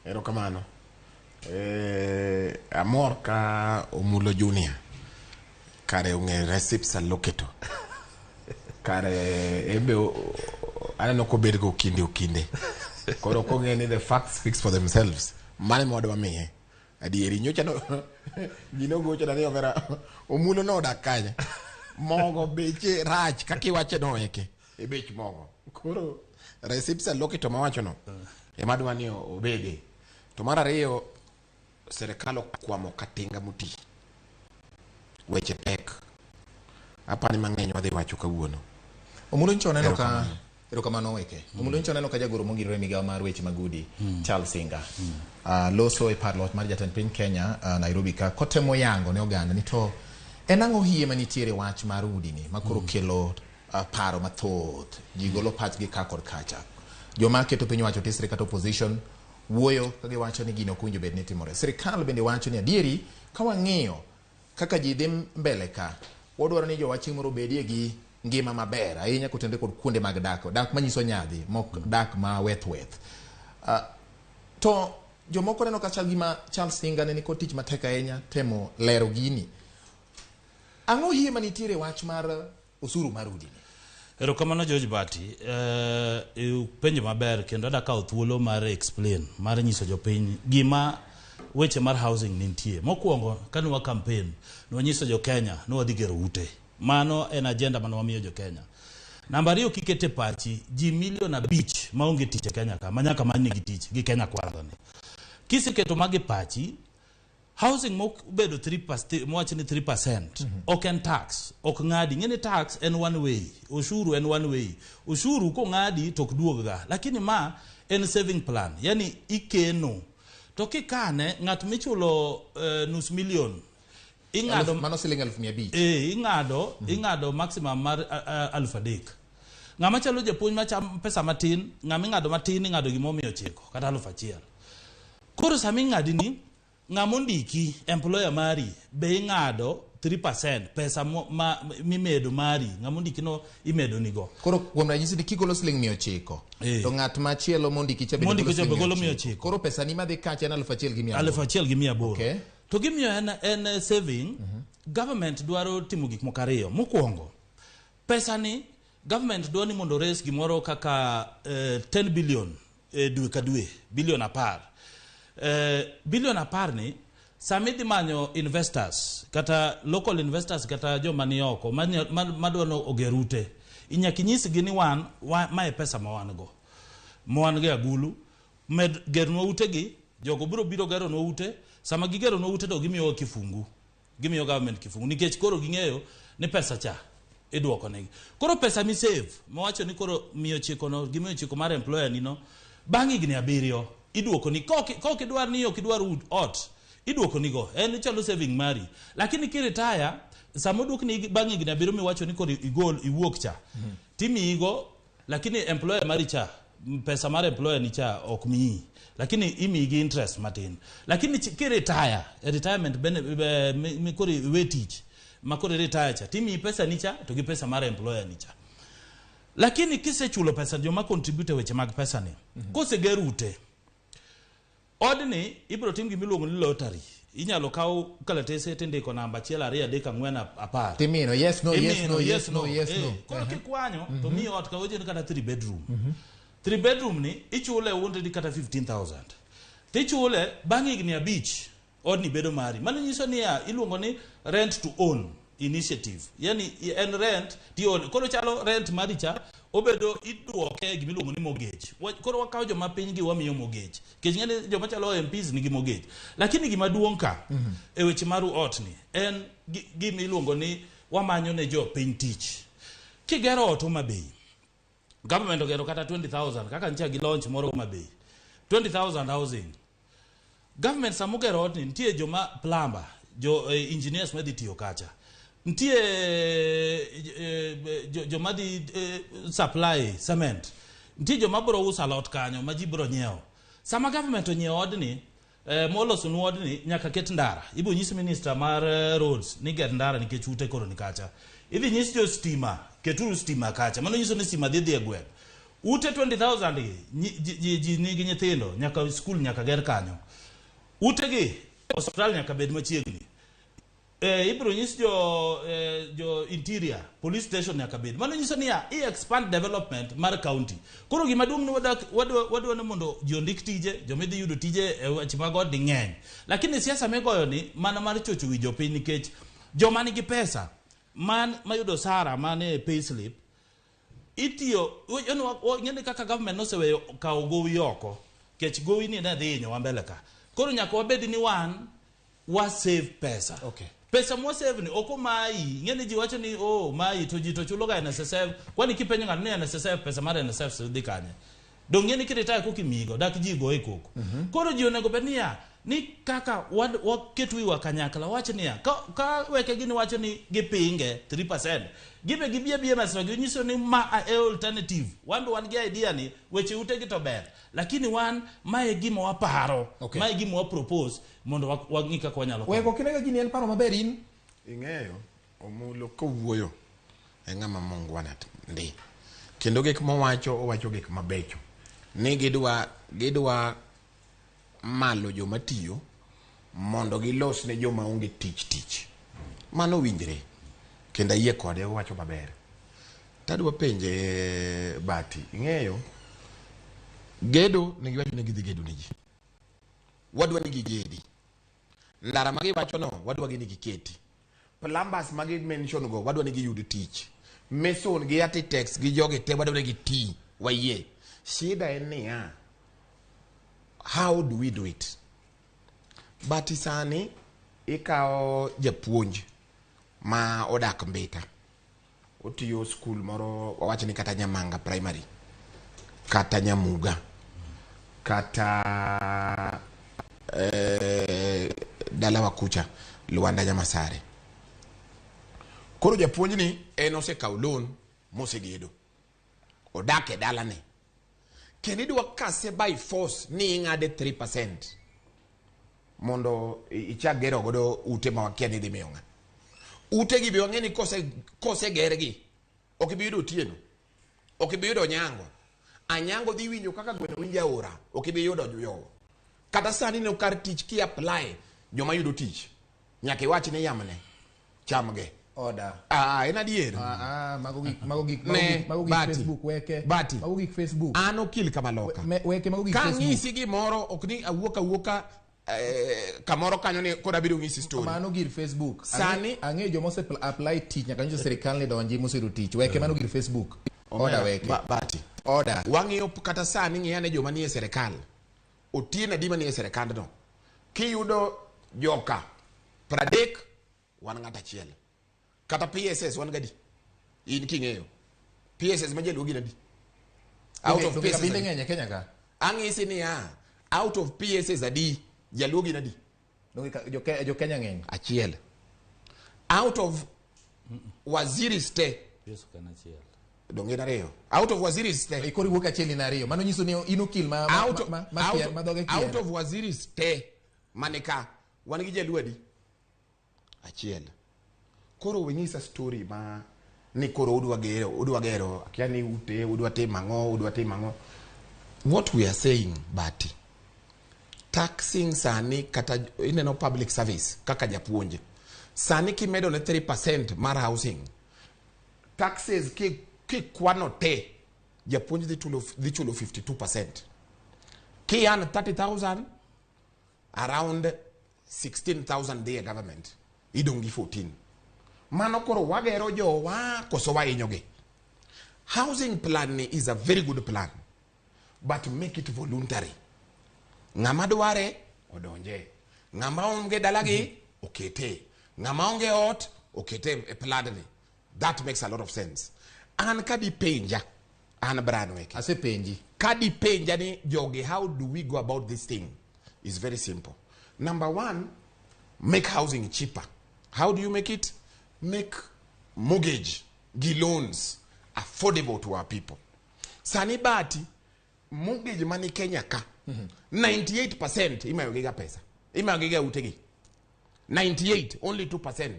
Erokamano. Amor ka Omulo Junior kare ong'e res ipsa loquitur. Kare embe aneno kobed go okinde okinde. Koro kong'e ni the facts speaks for themselves. Mano ema wadwa miye. Adieri nyocha no ji nogochona ni omera Omulo nodak kanye. Mogo beche rach kaka iwache no eke e bech mogo. Koro res ipsa loquitur mawacho no ema adwa ni obede. To mar ariyo, serikal okwamo katinga moti. Weche pek. Apani mang'eny wadhi wacho kawuono. Omulo nyicho neno ka erokamano weke. Omulo nyicho neno ka jagoro mongirore migawo mar weche mag udi Charles Singa loso e par loch mar jatend piny Kenya Nairobi ka kotemo yango ne oganda ni to en ang'o hie manitiere wach mar udi ni makoro kelo paro mathoth. Ji golo pachgi ka kod kacha. Joma keto piny owacho tisre kata opposition wuoyo ka giwacho ni gino ok owinjo bed ni timore. Sirikal bende wacho ni adieri ka wang'iyo kaka ji dhi mbele ka, wadwaro ni jowa chieng' moro obedie gi ngima maber ahinya kotenore kod kuonde mag dak, dak manyiso nyadhi, mok dak ma weth weth. To jomoko neno ka chal gima Charles Singa ne nikod tich matek ahinya temo lero gini. Ang'o hie manitiere wach mar osuru mar udi ni? Erokamano George Bati, penjo maber kendo adwa kawo thuolo mar explain, mar nyiso jopiny gima weche mar housing nitie. Mokwongo, kane wa campaign, ne wanyiso jo Kenya ni wadhi gero ute. Mano en agenda mane wamiyo jo Kenya. Namba ariyo kikete pachi, ji milion 5 maonge tich e Kenya ka, ma nyaka many nigi tich gi Kenya Kwanza ni. Kiseketo magi pachi, housing mobedo 3%, mowach ni 3%, ok en tax, ok ng'adi. Ng'e ni tax en one way, ushuru en one way. Ushuru kong'adi to ok duog ga. Lakini ma en saving plan, yani ikeno. To kikane, ng'at michulo nus milion, ing'ado mano siling 500,000. Ing'ado, ing'ado maximum mar 3,000. Ng'ama chalo japuonj macham pesa matin, ng'ama ing'ado matin ing'ado gimomiyo 9 kata 1,000. Koro sama ing'adi ni, ng'ama ondiki employer mari be ing'ado 3% pesa ma mimedo mari, ng'ama ondiki no imedo nigo. Koro kuom ranyisi ni kigolo siling 900, to ng'at machielo mondiki cha bende golo 900. Koro pesa ni madhi kacha en 1,800. 1,800. Okay. To gimiyo en saving, government dwaro timo gik moko ariyo. Mokwongo, pesa ni government dwaro ni mondo raise gimoro kaka 10 billion dwe ka dwe, bilion 10. Bilion 10 ni sama idhi manyo investors kata local investors kata joma ni oko madwa ni oger ute, inyaka inyisgi ni wan mae pesa ma wan go, ma wan go e agulu, med gernwa utegi. Jogo biro biro geronwa ute. Sama gigeronwa ute to gimiyowa kifungu, gimiyo government kifungu, nikech koro ging'eyo ni pesa cha iduoko negi. Koro pesa mi save mawacho ni koro 900 no, gi 900 mar employer ni no, bang' higni 7 iduoko ni. Kok idwar ni ok idwar ot, iduoko ni go, en chalo saving mari. Lakini kiretire, sama oduokni bang' higni 7 miwacho ni koro igol iwuok cha, timiyigo, lakini employer mari cha, pesa mar employer ni cha ok miyi, lakini imiyi gi interest matin. Lakini kiretire, retirement bene mi koro iwe tich ma koro retire cha, timiyi pesa ni cha to gi pesa mar employer ni cha. Lakini kisechulo pesa joma contribute weche mag pesa ni, koseger ute, odni ibiro tim gima iluongo ni lottery. Inyalo kaw kalatese tindiko namba 1 2 3 4 10. Timino yes no yes no yes no yes no. Koro kikwanyo to miyi ot ka weche ni kata 3 bedroom. 3 bedroom ni ichule 100 kata 15,000. Tichule bang' higni 5 odni bedo mari. Mano nyiso niya iluongo ni rent to own initiative. Yani en rent to own. Koro chalo rent mari cha obedo iduoke gima iluongo ni mortgage. Koro wakawo joma piny gi wamiyo mortgage. Nikech ng'eni joma chalo MPs nigi mortgage. Lakini gima duong' ka e weche mar ot ni en gima iluongo ni wamanyo ne jopiny tich. Kigero ot Homa Bay, government ogero kata 20,000 kaka ncha gi launch moro Homa Bay. 20,000 housing. Government sama ogero odni nitie joma plumber, jo engineers madhi tiyo kacha. Nitie joma dhi supply cement. Nitie joma biro uso alot kanyo ma ji biro nyiewo. Sama government onyiewo odni, molosonu odni nyaka ket ndara. Ibiro nyis minister mar roads ni ger ndara nikech ute koro ni kacha. Idhi nyis jo stima, keturu stima kacha. Mano nyiso ni stima dhi dhi e gweng'. Ute 20,000 gi ji nigi nyithindo, nyaka skul nyaka ger kanyo. Ute gi hospital nyaka bed machiegni. Ibiro nyis jo interior police station nyaka bed. Mano nyiso niya i expand development mar county. Koro gima duong' ni wadwa ni mondo ji ondik tije, joma dhi yudo tije e weche mag odni ng'eny. Lakini siasa migoyo ni mana mar chocho wi jopiny nikech joma nigi pesa man mayudo sara man e payslip itiyo ng'eni kaka government noseweyo kawo gowi oko kech gowi ni ne dhi hinyowa mbele ka. Koro nyaka wabed ni wan wa save pesa. Okay. Pesa mwa save ni oko mai, ng'eni ji wacho ni oh mai to ji to chulo ga NSSF, kwani kipenjo ng'ato ni NSSF pesa mar NSSF dhi kanye? Dong ng'eni kiretire koka imiyigo, dak ji go e koko. Koro ji onego bed niya ni kaka waket wiwa kanyakla wach niya ka weke gini wacho ni gipinge 3%, gibe gibie bie mesa ginyiso ni ma e alternative. Wan be wan gi idea ni weche ute gi to ber, lakini wan mae e gima waparo, Okay. mae e gima wa propose mondo wang'i kaka wanyalo Weko kinega gini en paro maber in? Ing'eyo, Omulo kowuoyo e ng'ama mungwana ndi. Kendo gik mowacho, owacho gik mabecho. Ni gidwa malo joma tiyo mondo gilos ne joma onge tich tich. Mano winjre. Kendo ayie kode, owacho maber. Tadwa penje Bati, ing'eyo, gedo ne giwacho ni gidhi gedo ne ji. Wadwa ni gigedi. Ndara ma giwacho no, wadwa ni giketi. Plumbers ma gi mention go, wadwa ni giyud tich. Mason gi architects gi jogi te wadwa ni giti, wayie. Shida en niya, how do we do it? But sani ikawo japuonj ma odak Mbita, otiyo skul moro, wawach ni kata Nyamanga Primary, kata Nyamuga, kata dalawa kucha, Luanda Nyamasare. Koro japuonj ni en osekawo loan mosegedo, odak e dalane. Kendo idwa kase by force ni ing'ade 3% mondo ichak gero godo ute ma wakia ni idhi miyo ng'a. Ute gi be wang'e ni kosegergi ok ibi yudo Otieno, ok ibi yudo Onyango. Anyango dhi winjo kaka gweno winjo aora, ok ibi yudo Joyowo. Kata sani no kar tich ki apply joma yudo tich nyaka iwach ni yamne chamge. Order. En adier. Mago gik Facebook weke. Bati. Mago gik Facebook. An okil kamaloka. Weke mago gik Ka Facebook. ng'isi gimoro ok ni awuok awuoka kamoro kanyo ni koro abiro ng'isi story. Mano gir Facebook. Sani ang'eyo joma ose apply tich nyaka nyiso sirikal ni donji moseyudo tich. Weke mano gir Facebook. Order weke. Bati. Order. Wang'iyo kata sani ng'iya ne joma nie sirikal. Otieno adi manie sirikandno. Kiyudo joka 30 wan ng'at achiel. Kata PSS wan gadi. In king'eyo. PSS ma jaluo gin adi? Out of PSS. Kabinde ng'eny e Kenya ka. Ang'isi niya, out of PSS adi jaluo gin adi? Jo Kenya ng'eny. Achiel. Out of waziris te. Yesu kana achiel. Donge en ariyo. Out of waziris te. Koro iwuok achiel in ariyo. Mano nyiso ni in okil ma dhoge kier. Out of waziris te manika wan gi jaluo adi? Achiel. Koro wenyisa story ma ni koro udwa gero, akia ni ute, udwa timo ang'o. What we are saying, Bati, taxing sani kata ineno public service kaka japuonj. Sani kimedo ne 3% mar housing, taxes kikwano te, japuonj dhi chulo 52%. Ki earn 30,000, around 16,000 dhi e government, idong' gi 14. Mano koro wagero jowa koso wahinyogi. Housing plan ni is a very good plan, but make it voluntary. Ng'ama dware odonje, ng'ama onge dalagi okete, ng'ama onge ot okete e plan ni. That makes a lot of sense. An kadipenja, an Brian Weke. Asepenji. Kadipenja ni jogi, how do we go about this thing? Is very simple. Number one, make housing cheaper. How do you make it? Make mortgage gi loans affordable to our people. Sani bati mortgage mani Kenya ka 98% imayo giga pesa, imayo giga utegi. 98, only 2%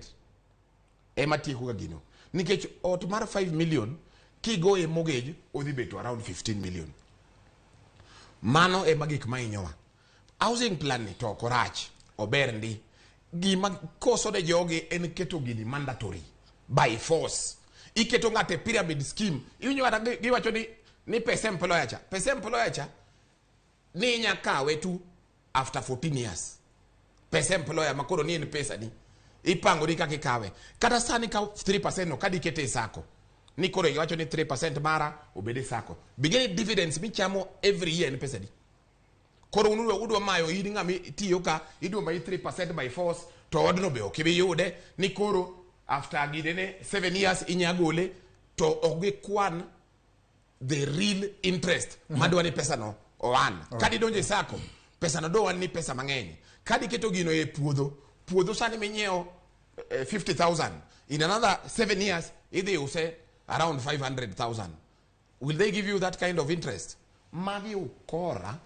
ema tieko ga gino, nikech ot mar 5 million kigoye mortgage odhi beto around 15 million. Mano ema gik ma hinyowa. Housing plan ni to ok orach, ober ndi. Gima koso ne jogi en keto gini mandatory by force. Iketo ng'ato e pyramid scheme. Iwinjo kata giwacho ni pesa employer cha, pesa employer cha ni inya kawe tu after 14 years. Pesa employer makoro ni en pesa ni ipango ni kaka ikawe. Kata sani ka 3% no kadikete e sacco ni koro iwacho ni 3% mara obed e sacco, bigeni dividends michamo every year en pesa di. Koro un udwa mayo in ng'ama tiyo ka, idwa mayi 3% by force, to odno be ok ibi yude ni koro after gidene 7 years inya gole, to ok gikwan the real interest madwa ni pesa no oan. Kadi donjo e sacco, pesa no dowan ni pesa mang'eny. Kadi keto gino e puodho, puodho sani minyiewo 50,000, in another 7 years idhi use around 500,000. Will they give you that kind of interest? Magi ukora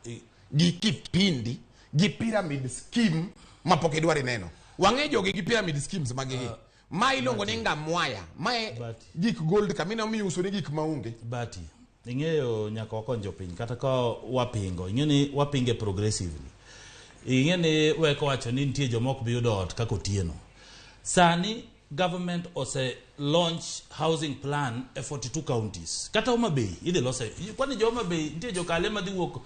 gi kipindi gi pyramid scheme mapok idwar neno. Wang'e jogi gi pyramid schemes magi gi ma iluongo ni ngamwaya, mae gik gold kamino miuso ni gik maonge. Bati ing'eyo nyaka wakony jopiny kata ka wapingo, ing'e ni wapinge progressively. Ing'e ni weko wacho ni nitie joma ok bi yudo ot kaka Otieno. Sani government ose launch housing plan e 42 counties. Kata Homa Bay idhi lose. Kwani jo Homa Bay nitie jokale madhi wuok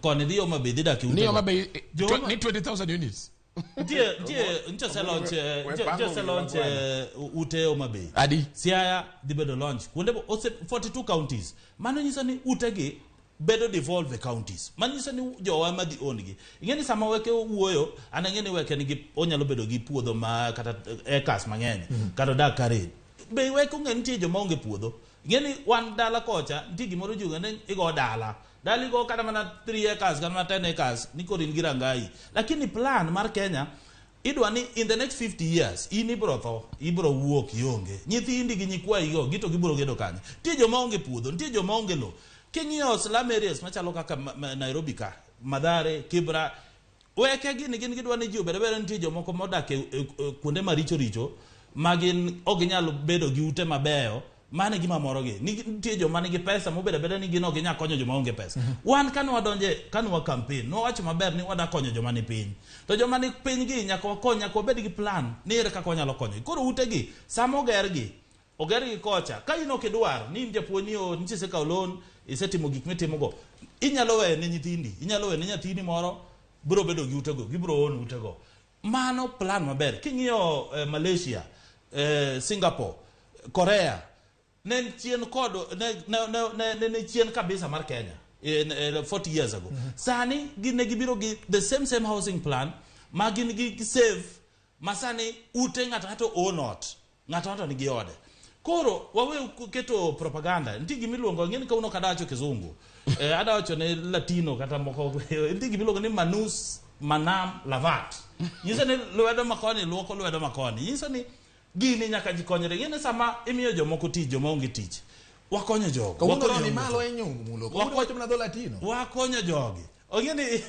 koni dhi Homa Bay dhi dak e ni ute Homa go. Bay Jo ni 20,000 units. Nitie ose launch We nitie pango ose gima launch bwana. ute Homa Bay. Adi? Siaya dhi bedo launch. Kuonde ose 42 counties. Mano nyiso ni utegi bedo devolve e counties. Mano nyiso ni jowa madhi own gi. Ing'e ni sama weke wuoyo, an ang'e ni weke nigi onyalo bedo gi puodho ma kata acres mang'eny, kata odak Karen. Be weke ong'e nitie joma onge puodho. Ing'e ni wan dala kocha, nitie gimoro ji ong'e ni igo dala. Dala igo kata mana 3 acres, kata mana 10 acres, ni koro in gi rangai. Lakini plan mar Kenya, idwa ni in the next 50 years, in ibro tho, ibro wuok ionge. Nyithindi gi nyikwayi go, gito gibiro gedo kanye. Nitie joma onge puodho, nitie joma onge lowo. King'iyo slum areas machalo kaka Nairobi ka, Mathare, Kibra, weke gini gin gidwa ni ji obed abeda. Nitie jomoko modak e kuonde maricho richo ma gin ok ginyal bedo gi ute mabeyo. Mano e gima morogi. Nitie joma nigi pesa mobedo abeda ni gin ok ginyal konyo joma onge pesa. Wan kane wadonje, kane wa campaign, nwawacho maber ni wada konyo joma ni piny. To joma ni piny gi nyaka wakony, nyaka wabed gi plan ni ere kaka wanyalo konyogi. Koro utegi, sama ogergi, ogergi kocha, ka in ok idwar ni in japuonj ni o nitie isekawo loan, isetimo gik mitimogo, inyalo weyo ne nyithindi, inyalo weyo ne nyathini moro biro bedo gi utego, gibiro own utego. Mano plan maber. King'iyo Malaysia, Singapore, Korea, ne en chien kod ne chien kabisa mar Kenya 40 years ago. Sani gin ne gibiro gi the same housing plan ma gin gi save ma sani ute ng'ato ng'ato own ot, ng'ato ng'ato nigi ode. Koro wawe keto propaganda. Nitie gima iluongo, ing'e ni kawuono ok adwa wacho kizungu, adwa wacho ne Latino kata moko. Nitie gima iluongo ni manus manam lavat. Nyiso ni lwedo makoni luoko lwedo makoni. Nyiso ni gini nyaka ji konyre. Ing'e ni sama imiyo jomoko tich, joma onge tich, wakonyo jogo. Kawuono Wakonyo ni jogo. malo e nyungu mulo. Kawuono wacho mana dho Latino. Wakonyo jogi. Ong'e ni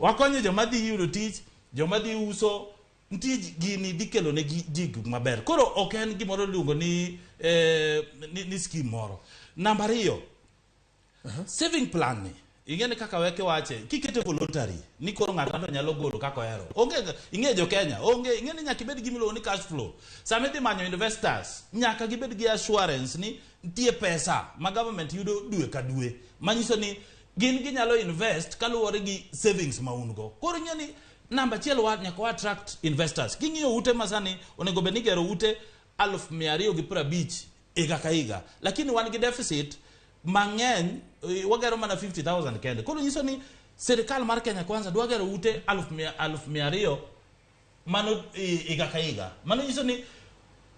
wakonyo joma dhi yudo tich, joma dhi uso. Nitie gini dhi kelo ne ji gik maber. Koro ok en gimoro iluongo ni scheme moro. Namba 2, saving plan ni. Ing'e ni kaka weke wache, kikete voluntary, ni koro ng'ato ng'ato nyalo golo kaka ohero. Onge, ing'e jo Kenya, onge, ing'e ni nyaka ibed gi miluongo ni cash flow. Sama idhi manyo investors, nyaka gibed gi assurance ni nitie pesa ma government yudo dwe ka dwe. Manyiso ni gin ginyalo invest kaluwore gi savings ma un go. Koro ing'e ni namba achiel wa nyaka wa attract investors. King'iyo ute ma sani onego bed ni igero ute 250,000 higa ka higa. Lakini wan gi deficit mang'eny, wagero mana 50,000 kende. Koro nyiso ni sirikal mar Kenya Kwanza dwa gero ute 200,000 mano higa ka higa. Mano nyiso ni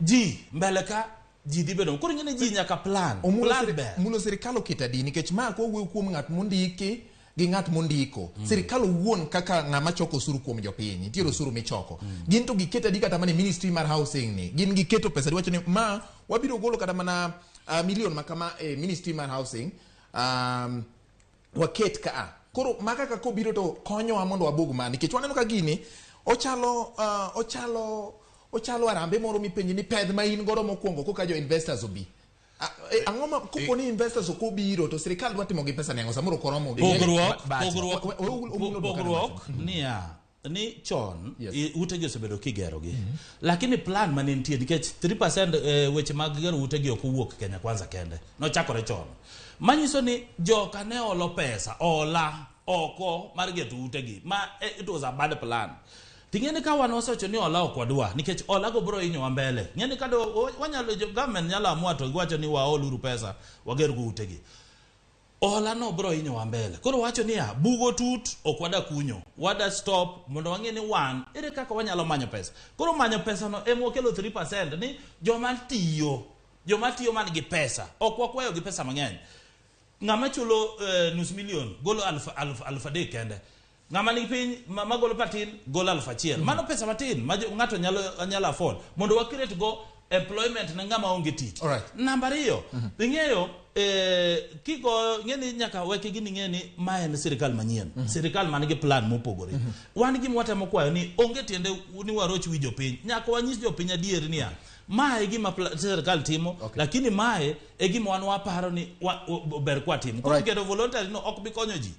ji mbele ka ji dhi bedo. Koro ing'e ni ji nyaka plan. Omulo Plan ber. Mulo sirikal oketo adi nikech ma kowuoyo kuom ng'at mondiki gi ng'at mondiko. Sirikal owuon kaka ng'ama choko osuru kuom jopiny, nitiere osuru michoko. Gin to giketo adi kata mana e ministry mar housing ni. Gin giketo pesa giwacho ni ma wabiro golo kata mana milion ma kama e ministry mar housing waket kaa. Koro maka kaka obiro to konyowa mondo wabug ma nikech waneno ka gini ochalo ochalo arambe moro mipenji ni pedh ma in godo mokwongo koka jo investors obi. Ang'o ma kopo ni investors ok obiro to sirikal dwa timo gi pesa ni ang'o samoro ok oromo gi Pogruok niya ni chon utegi osebedo kigerogi, lakini plan mane nitie nikech 3% weche mag gero utegi ok owuok Kenya Kwanza kende, nochakore chon, manyiso ni joka ne olo pesa ola oko mar geto utegi ma it was a bad plan. Ting'eni ka wan wasewacho ni ola ok wadwa nikech ola go biro hinyowa mbele. Ng'eni ka wanyalo government nyalo amua to giwacho ni waoluru pesa wager go utegi, ola no biro hinyowa mbele. Koro wacho niya bugo tut ok wada kunyo, wada stop mondo wang'e ni wan ere kaka wanyalo manyo pesa. Koro manyo pesa no ema wakelo 3% ni joma tiyo man gi pesa ok wakwayo gi pesa mang'eny. Ng'ama chulo nus milion golo aluf adek kende. Ng'ama nigi piny magolo patin golo 1,000. Mano pesa matin ma ng'ato nyalo afford mondo wa create go employment ne ng'ama onge tich. Namba ariyo, ing'eyo kiko ng'eni nyaka weke gini ng'eni ma en sirikal manyien. Sirikal man gi plan mopogore. Wan gima watemo kwayo ni onge tiende ni waroch wi jopiny. Nyaka wanyis jopiny adier niya mae e gima sirikal timo, lakini mae e gima wan waparo ni ber kwa timo. Koro keto voluntary no ok bi konyo ji.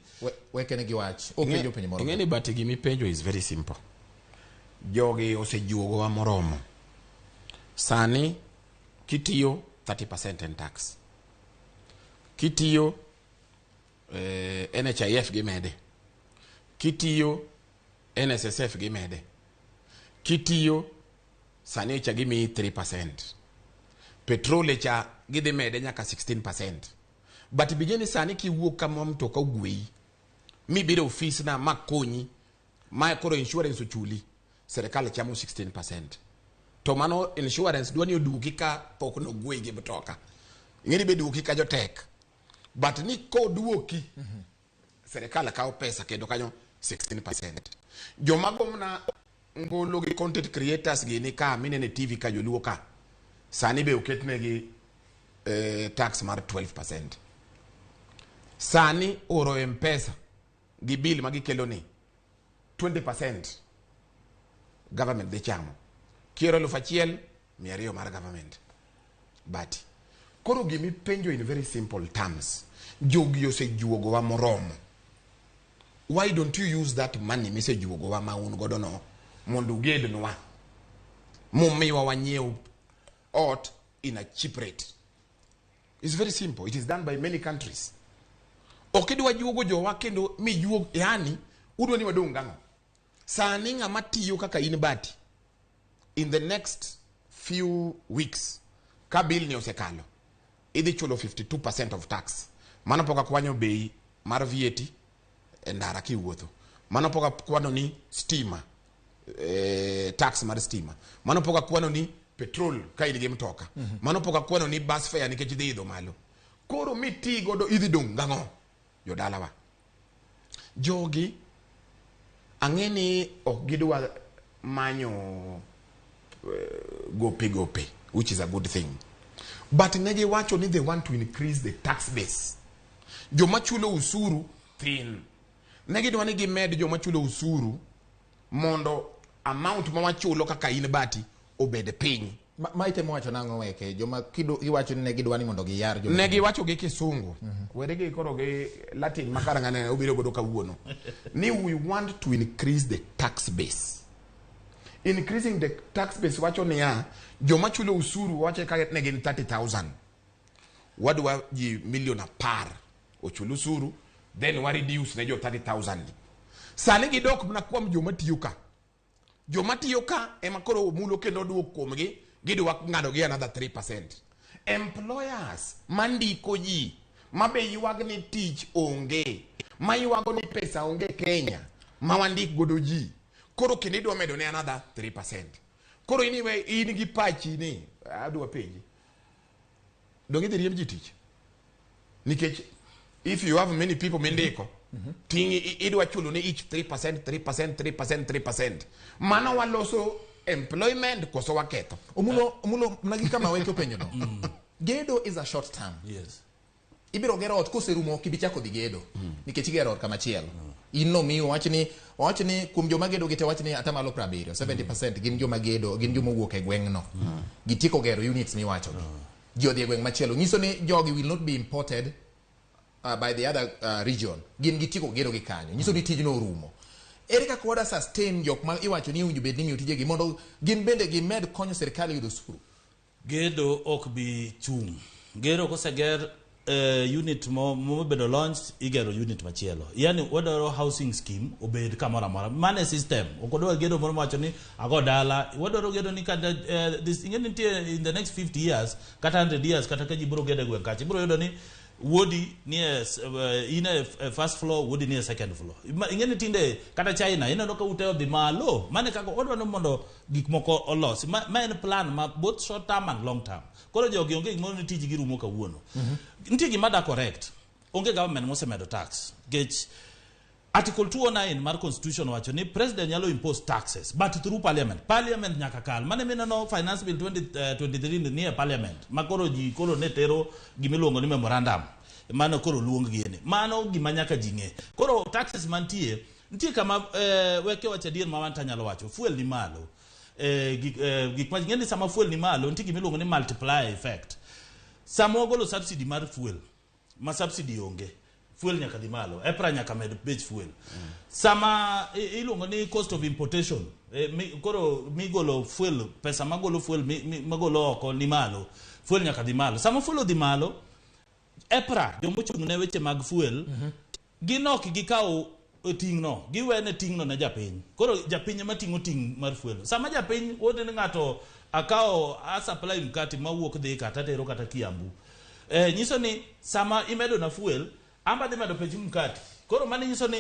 Wekene gi wach. Openjo penjo moro. Ing'eni but gimipenjo is very simple. Jogi osejuogowa moromo. Sani kitiyo 30% en tax. Kitiyo NHIF gimede. Kitiyo NSSF gimede. Kitiyo sani cha gimiyi 3%. Petrol cha gidhi mede nyaka 16%. But bigeni sani kiwuok kama mtoka ogweyi mibiro ofis na makonyi ma koro insurance ochuli, serikal chamo 16%. To mano insurance dwa ni oduoki ka pok nogweyi gi mtoka. Ing'eni be duoki ka jotek. But ni koduoki, serikal kawo pesa kendo kanyo 16%. Joma gomna ngolo gi content creators gi ni ka minene TV ka joluo ka sani be oketnegi tax mar 12%. Sani oro M-Pesa gi bill ma gikelo ni 20% government dhi chamo. Kioro 1,200 mar government. But koro gimipenjo in very simple terms, jogi osejuogowa moromo. Why don't you use that money misejuogowa ma un godo no mondo ugednwa mumiwa wanyiew ot in a cheap rate? It's very simple. It is done by many countries. Ok idwa juogo jowa kendo mijuog, yani udwa ni wadong' gang'o? Sani ng'ama tiyo kaka in bati in the next few weeks ka bill ni osekalo idhi chulo 52% of tax. Mano pok akwanyo bei mar VAT e ndara kiwuotho. Mano pok akwano ni stima, tax mar stima. Mano pok akwano ni petrol ka in gi mtoka. Mano pok akwano ni bus fare nikech idhi idho malo. Koro miti godo idhi dong' gang'o? Jodalawa. Jogi ang'e ni ok gidwa manyo gope, which is a good thing. But ne giwacho ni they want to increase the tax base. Joma chulo usuru thin. Ne gidwa ni gimed joma chulo usuru mondo amount ma wachulo kaka in bati obed piny. Ma itemo wacho nang'o weke? Joma kido iwacho ni ne gidwa ni mondo giyar joma Ne giwacho gi kisungu. Were gi koro gi Latin ma kar ng'ane obiro godo kawuono. Ni we want to increase the tax base. Increasing the tax base wacho niya joma chulo usuru wacho ka ne gin 30,000. Wadwa ji milion 10 ochul usuru, then wa reduce ne jo 30,000. Sani gidok mana kuom joma tiyo ka. Joma tiyo ka ema koro omulo kendo duok kuomgi, gidwa ng'ado gi another 3%. Employers mandiko ji mabe ywag ni tich onge, ma ywago ni pesa onge Kenya, ma wandik godo ji, koro kendo idwa medo ne another 3%. Koro in iwe in gi pachi ni adwa penji, donge idhi riemb ji tich? Nikech if you have many people mindiko, Ting idwa chulo ne each 3%, 3%, 3%, 3%. Mano waloso employment koso waketho? Omulo, Omulo, mnagi kama weke openjo no. Gedo is a short term. Ibiro gero ot, koserumo ok ibi chako dhi gedo. Nikech igero ot kamachielo. In no miyo wach ni kuom joma gedo gi te, wach ni 70%, 70% gin joma gedo, gin joma owuok e gweng'no. Gitieko gero units miwacho gi. Ji odhi e gweng' machielo. Nyiso ni jogi will not be imported by the other region. Gin gitieko gedo gi kanyo. Nyiso ni tijno orumo. Ere kaka wada sustain jok ma iwacho ni owinjo bed ni imiyo tijegi mondo gin bende gimed konyo sirkal yudo osuru? Gedo ok bi chung'. Gero koseger unit mobedo launched, igero unit machielo. Yani wadwaro housing scheme obed kamoro amora. Mano e system. Ok wadwar gedo moro mawacho ni ago dala. Wadwaro gedo ni kata this ing'e nitie in the next 50 years kata 100 years, kata ka ji biro gedo e gweng' kacha, ibiro yudo ni wuodi nie in e first floor, wuodi nie second floor. Ing'e ni tinde kata China ineno ka ute odhi malo. Mano e kaka wadwaro ni mondo gik moko olosi. Ma en plan ma both short term and long term. Koro jogi onge gimoro ni tijgi rumo kawuono. Nitie gima da correct. Onge government mosemedo tax. Nikech Article 209 mar Constitution wacho ni president nyalo impose taxes but through parliament. Parliament nyaka kal. Mane mineno Finance Bill 2023 ni e parliament. Ma koro ji koro ne tero gimiluongo ni memorandum. Mano koro luong giene. Mano gima nyaka ji ng'e. Koro taxes mantie, nitie kama weke wacho adier ma wan tanyalo wacho. Fuel ni malo. Gik ma ng'e ni sama fuel ni malo, nitie gimiluongo ni multiplier effect. Sama wagolo subsidy mar fuel, ma subsidy onge, fuel nyaka dhi malo. EPRA nyaka med bech fuel. Sama iluongo ni cost of importation, koro migolo fuel, pesa magolo fuel magolo oko ni malo, fuel nyaka dhi malo. Sama fuel odhi malo, EPRA, jomochung' ne weche mag fuel, gin ok gikaw ting'no, giwene ting'no ne japiny. Koro japiny ema ting'o ting' mar fuel. Sama japiny wote ni ng'ato akawo a supply mkati mawuok dhi kata tero kata Kiambu, nyiso ni sama imedo na fuel, amba dhi medo pech mkati. Koro mano nyiso ni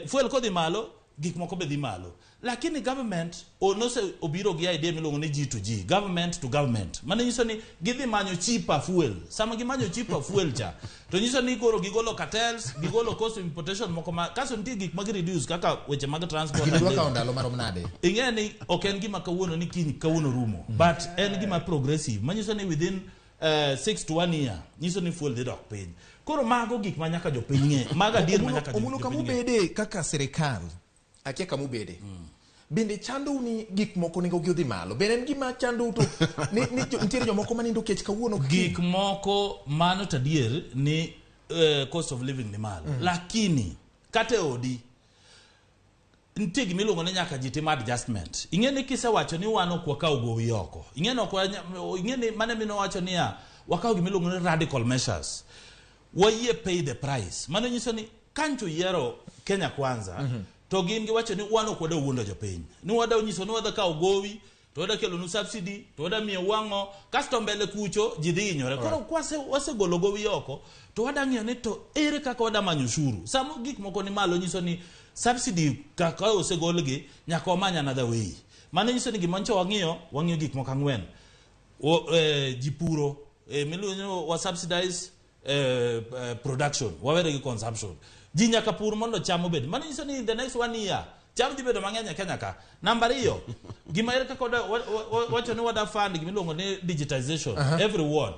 fuel kodhi malo, gik moko be dhi malo. Lakini government nose obiro gi idea miluongo ni G to G, government to government. Mano nyiso ni gidhi manyo cheaper fuel. Sama gimanyo cheaper fuel cha, to nyiso ni koro gigolo cartels, gigolo cost of importation moko ma kaso nitie gik ma reduce kaka weche mag transport. Gini and dwa kawo ndalo marom nade? Ing'e ni ok en gima kawuono ni kiny kawuono rumo, but en gima progressive manyiso ni within 6 to 1 year nyiso ni fuel dhi dok piny. Koro mago gik ma nyaka jopiny ng'e. Mago adier ma nyaka Omulo, jopiny ng'e. kamubede kaka sirikal, akia kamubede bende chandou ni gik moko nengogi odhi malo? Bende en gima chandou to ni nitiere jomoko manindo kech kawuono? Gik moko mano to adier ni cost of living ni malo. Lakini kata e odi nitie gimiluongo ni nyaka ji tim adjustment. Ing'e ni kisewacho ni wan ok wakaw gowi oko, ing'e ni ok ing'e ni mane minowacho niya wakaw gimiluongo ni radical measures, wayie pay the price. Mano nyiso ni kancho yiero Kenya Kwanza to gin giwacho ni wan ok wadaw wuondo jopiny, ni wadaw nyiso ni wadhi kawo gowi to wada kelonu subsidy to wada miyo wang'o kasto mbele kucho ji dhi hinyore. Koro kwase wasegolo gowi oko to wada ng'iyo ni to ere kaka wada manyo ushuru sama gik moko ni malo. Nyiso ni subsidy kaka osegolgi, nyaka wamany another way. Mano nyiso ni gima ncho wang'iyo gik moko ang'wen. Ji puro, miluongo ni wa subsidize production, wawere gi consumption. Ji nyaka pur mondo cham obed. Mano nyiso ni in the next one year cham dhi bedo mang'eny e Kenya ka. Namba ariyo, gima ere kaka wacho ni wada fund gimiluongo ni digitization every ward.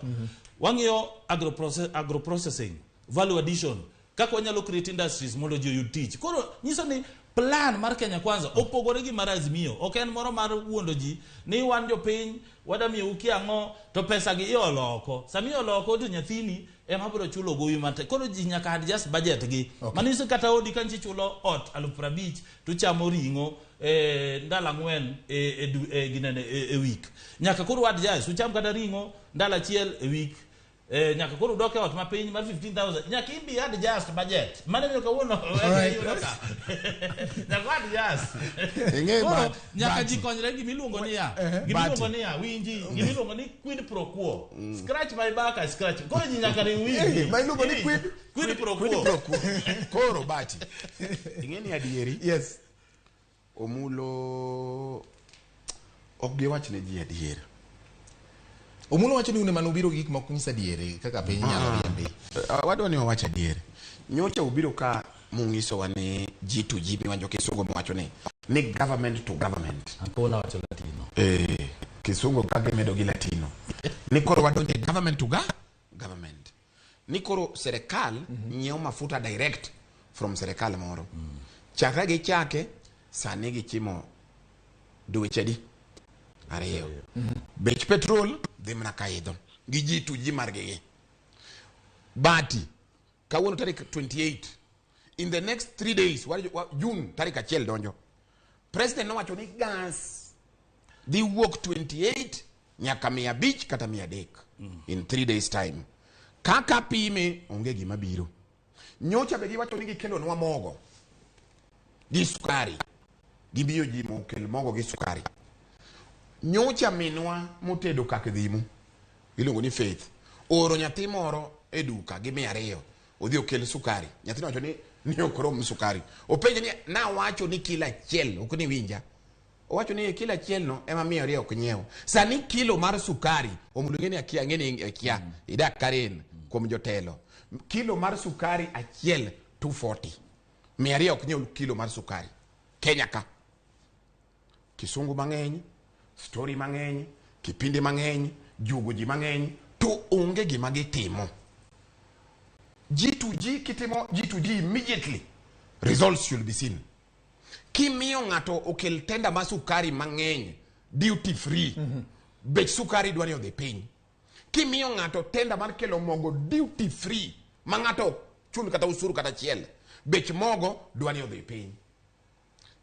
Wang'iyo agroprocessing, value addition, kaka wanyalo create industries mondo ji oyud tich. Koro nyiso ni plan mar Kenya Kwanza opogore gi mar Azimio. Ok en moro mar wuondo ji ni wan jopiny wada miyou kiang'o to pesa gi iolo oko. Sama iolo oko to nyathini ema biro chulo gowi matek. Koro ji nyaka adjust budget gi. Mano nyiso kata odi ka nchi chulo ot 50,000 to chamo ring'o ndalo 4 e ginene e week. Nyaka koro adjust ucham kata ring'o ndalo 1 e week. Nyaka koro udok e ot mapiny mar 15,000. Nyaka imbi adjust budget. Mano miyo kawuono iyudo ka nyaka adjust. Ing'e Koro nyaka Bahati. ji konyre. Gimiluongo niya, gimiluongo niya, winji, gimiluongo ni quid pro quo. Scratch my back, I scratch. Koro ji nyaka riw wigi. Ma iluongo ni quid pro Quid quo. pro quo. Koro Bahati, ing'e ni adieri Omulo ok giwach ne ji adier. Omulo wacho ni un ema nubiro gi gik moko nyis adieri kaka piny nyalo riembi. Wadwa ni wawach adier. Nyocha ubiro ka Munyisowa ni G2G miwanjo kisungu miwacho ni ni government to government. Akona wacho Latino. Eh, kisungu kaka imedo gi Latino. Ni koro wadonje government to government. Ni koro serikal nyiewo mafuta direct from serikal moro. Chakre gichake sani gichimo dweche adi? Ariyo. Bech petrol dhi mana kaidho gi G2G margi gi. Bati kawuono tarik 28 in the next 3 days June tarik 1 donjo. President nowacho ni gas dhi wuok 28 nyaka 500 kata 300 in 3 days time. Kaka pime onge gima biro. Nyocha be giwacho ni gikelonwa mogo gi sukari. Gimiyo ji mokel mogo gi sukari. Nyocha minwa motedo kak dhimu iluongo ni Faith oro nyathi moro e duka gi 200 odhi okel sukari. Nyathino wacho ni ok rom sukari. Openje ni nawacho ni kilo achiel ok ni winja. Owacho ni kilo achiel no ema 200 ok nyiew. Sani kilo mar sukari omulo ng'eni akia ng'eni akia idak Karen kuom jotelo. Kilo mar sukari achiel 240. 200 ok nyiew kilo mar sukari. Kenya ka. Kisungu mang'eny, story mang'eny, kipindi mang'eny, juogo ji mang'eny, to onge gima gitimo. G2G kitimo G2G immediately results should be seen. Kimiyo ng'ato okel tenda mar sukari mang'eny duty free, bech sukari dwa ni odhi piny. Kimiyo ng'ato tenda mar kelo mogo duty free ma ng'ato ok chul kata usuru kata achiel, bech mogo dwa ni odhi piny.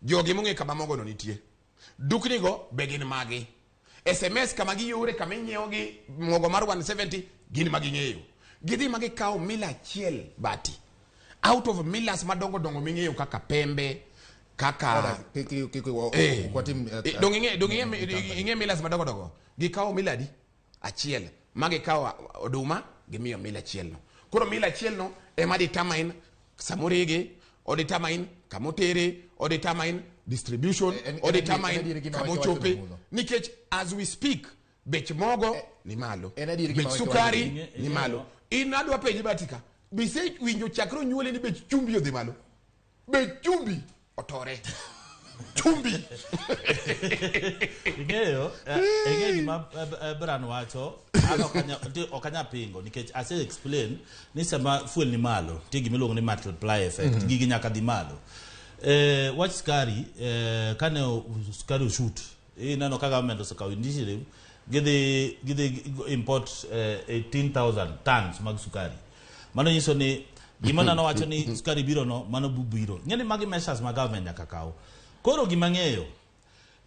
Jogi mong'e kama mogo no nitie. Dukni go be gin magi. SMS kama giyore kama inyiewo gi mogo mar 170 gin ma ging'eyo. Gidhi ma gikawo mila achiel bati. Out of milas madongo dongo ming'eyo kaka Pembe, kaka dong ing'e milas madongo dongo. Gikawo mila adi? Achiel. Ma gikawo oduma gimiyo mila achiel no. Koro mila achiel no ema determine samorege, o determine kamotere, o determine distribution, o determine kamochope. Nikech as we speak, bech mogo ni malo, bech sukari ni malo. In adwa penji batika, bise winjo chakro nyuole ni bech chumbi odhi malo. Bech chumbi otore. Chumbi. Ing'eyo, ing'eyo gima Bran wacho, an ok anya pingo nikech ase explain ni sama fuel ni malo, nitie gima iluongo ni multiply effect, gigi nyaka dhi malo. Wach sukari, kane sukari oshoot, ineno ka government osekawo initiative, gidhi import 18,000 tons mag sukari. Mano nyiso ni gima nano wacho ni sukari biro no, mano biro. Ng'eni magi measures ma government nyaka kaw. Koro gima ng'eyo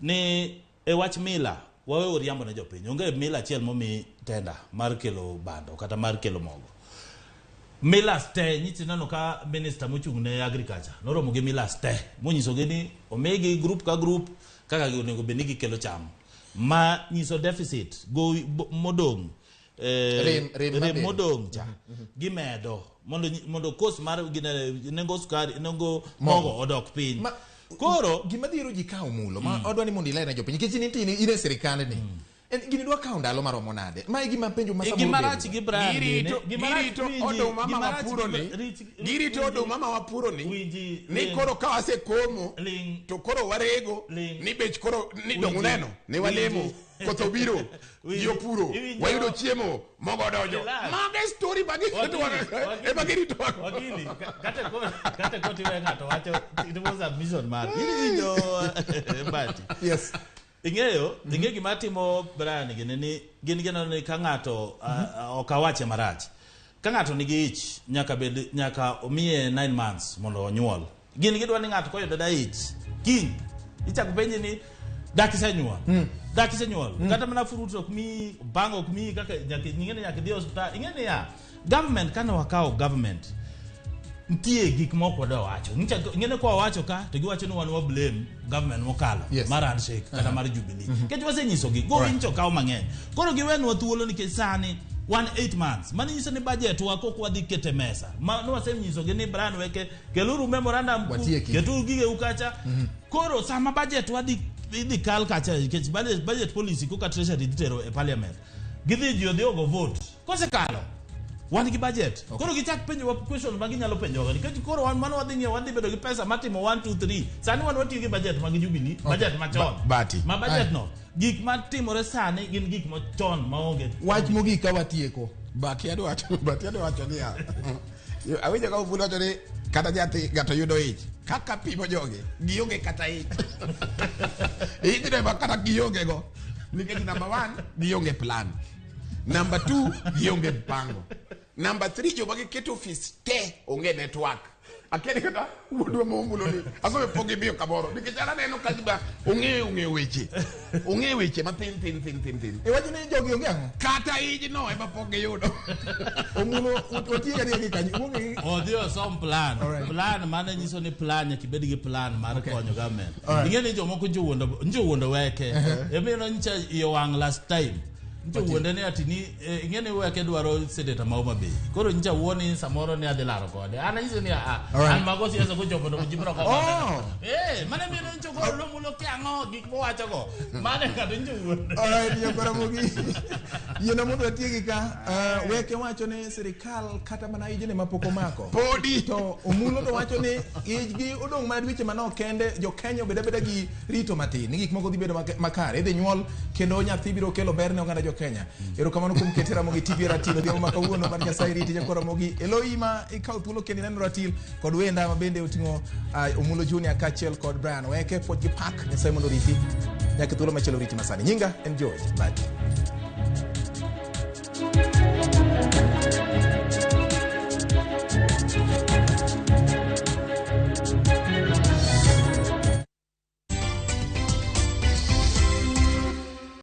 ni e wach mila wawe oriambo ne jopiny. Onge mila achiel momi tenda mar kelo bando kata mar kelo mogo. Milas te nyichi neno ka minister mochung' ne agriculture noromo gi milas te monyisogi ni omigi group ka group kaka onego bed ni gikelo cham. Ma nyiso deficit go modong' rem modong' cha gimedo mondo cost mar nengo sukari nengo mogo odok piny. Koro gima dhiro ji kawo mulo ma odwa ni mondo ilerne jopiny nikech nitie in e sirikal ni en gini dwa kawo ndalo maromo nade? Ma e gima penjo ma samoro gima rach gi Brian girito oduma ma wapuro ni girito oduma ma wapuro ni ni koro ka wasekomo to koro warego ni bech koro ni dong uneno ni walemo koth obiro ji opuro wayudo chiemo mogo donjo. Mage story ema girito. Wakili kata koti we ng'ato wacho it was a mission mar iwinjo Mbati. Yes. Ing'eyo, ing'eyo gima timo Brian gini ni gin gineno ni ka ng'ato ok awache marach. Ka ng'ato nigi ich nyaka bed nyaka omiye 9 months mondo onyuol. Gin gidwa ni ng'ato koyudo da ich kiny ichako penji ni dak isenyuol. Dak isenyuol. Kata mana fruit ok mi bang ok mi kaka nyaka ing'e ni nyaka idhi osiptal. Ing'e ni ya government kane wakawo government nitie gik moko wadwa wacho. Ing'e kwa wacho ka to giwacho ni wan wa blame government mokalo mar handshake kata mar Jubilee. Nikech wasenyisogi go incho kawo mang'eny. Koro giwenwa thuolo nikech sani wan 8 months. Mano nyiso ni budget wa kok wadhi kete mesa. Mano wasenyisogi ni Brian weke keluru memorandum keturu gigeu kacha. Koro sama budget wadhi idhi kal kacha nikech budget policy koka treasury dhi tero e parliament. Gidhi ji odhi ogo vote. Kosekalo Wan gi budget. Koro gichak penjowa question ma ginyalo penjowa nikech koro wan mano wadhi ng'iewo, wadhi bedo gi pesa matimo 1 2 3. Sani wan watiyo gi budget mag Jubilee, budget machon. Bati. Ma budget no, gik matimore sani gin gik machon maonge. Wach mogik ka watieko. Bati adwa wacho, Bati adwa wacho niya. Awinjo ka Omulo wacho ni kata nyathi ng'ato yudo ich. Kaka pimo jogi, gionge kata ich. Ijno ema kata gionge go. Nikech number 1, gionge plan. Number 2, gionge mpango. Number 3, joma giketo ofis te onge network. Akia ni kata wuodwa ma Omulo ni asome pok gimiyo kamoro nikech an aneno ka gima ong'eyo ong'eyo weche. Ong'eyo weche mathin thin thin thin thin. Iwacho ni jogi onge ang'o? Kata ijno ema pok giyudo. Omulo watiek adier gi kanyo. Uonge gi Odhi osom plan. Plan mane nyiso ni plan nyaka ibed gi plan mar konyo government. Alright. Ing'e ni jomoko njo wuondo weke. Emomiyo nyocha iye wang' last time. Njo wuonde ni ati ni ing'e ni weke dwaro senator ma Homa Bay. Koro nyocha wuo ni samoro ni adhi laro kode. An anyiso ni a Alright. an mago siasa kochopo to ji biro komo. Oh. Mane miyo nyocha koro nomulo kiang'o gik mowacho go. Mane kata njo wuonde. Alright, Nyakwaramogi. Yiena mondo watieki ka. Weke wacho ni sirikal kata mana ijene mapok omako. Podi. To Omulo to wacho ni ijgi odong' mana dweche manok kende, jo Kenya obed abeda gi rito matin ni gik moko dhi bedo makare. Idhi nyuol kendo nyathi biro kelo ber ne oganda jo Kenya. Erokamano kuom kete Ramogi TV Ratil odhiambo ma kawuono mar Nyasaye riti Nyakwaramogi. Eloi ma ikawo thuolo kendo ineno Ratil kod wenda ma bende oting'o Omulo Junior kaachiel kod Brian Weke puoch gi pak Nyasaye mondo oriti nyaka thuolo machielo oriti masani. Nyinga en George Bati.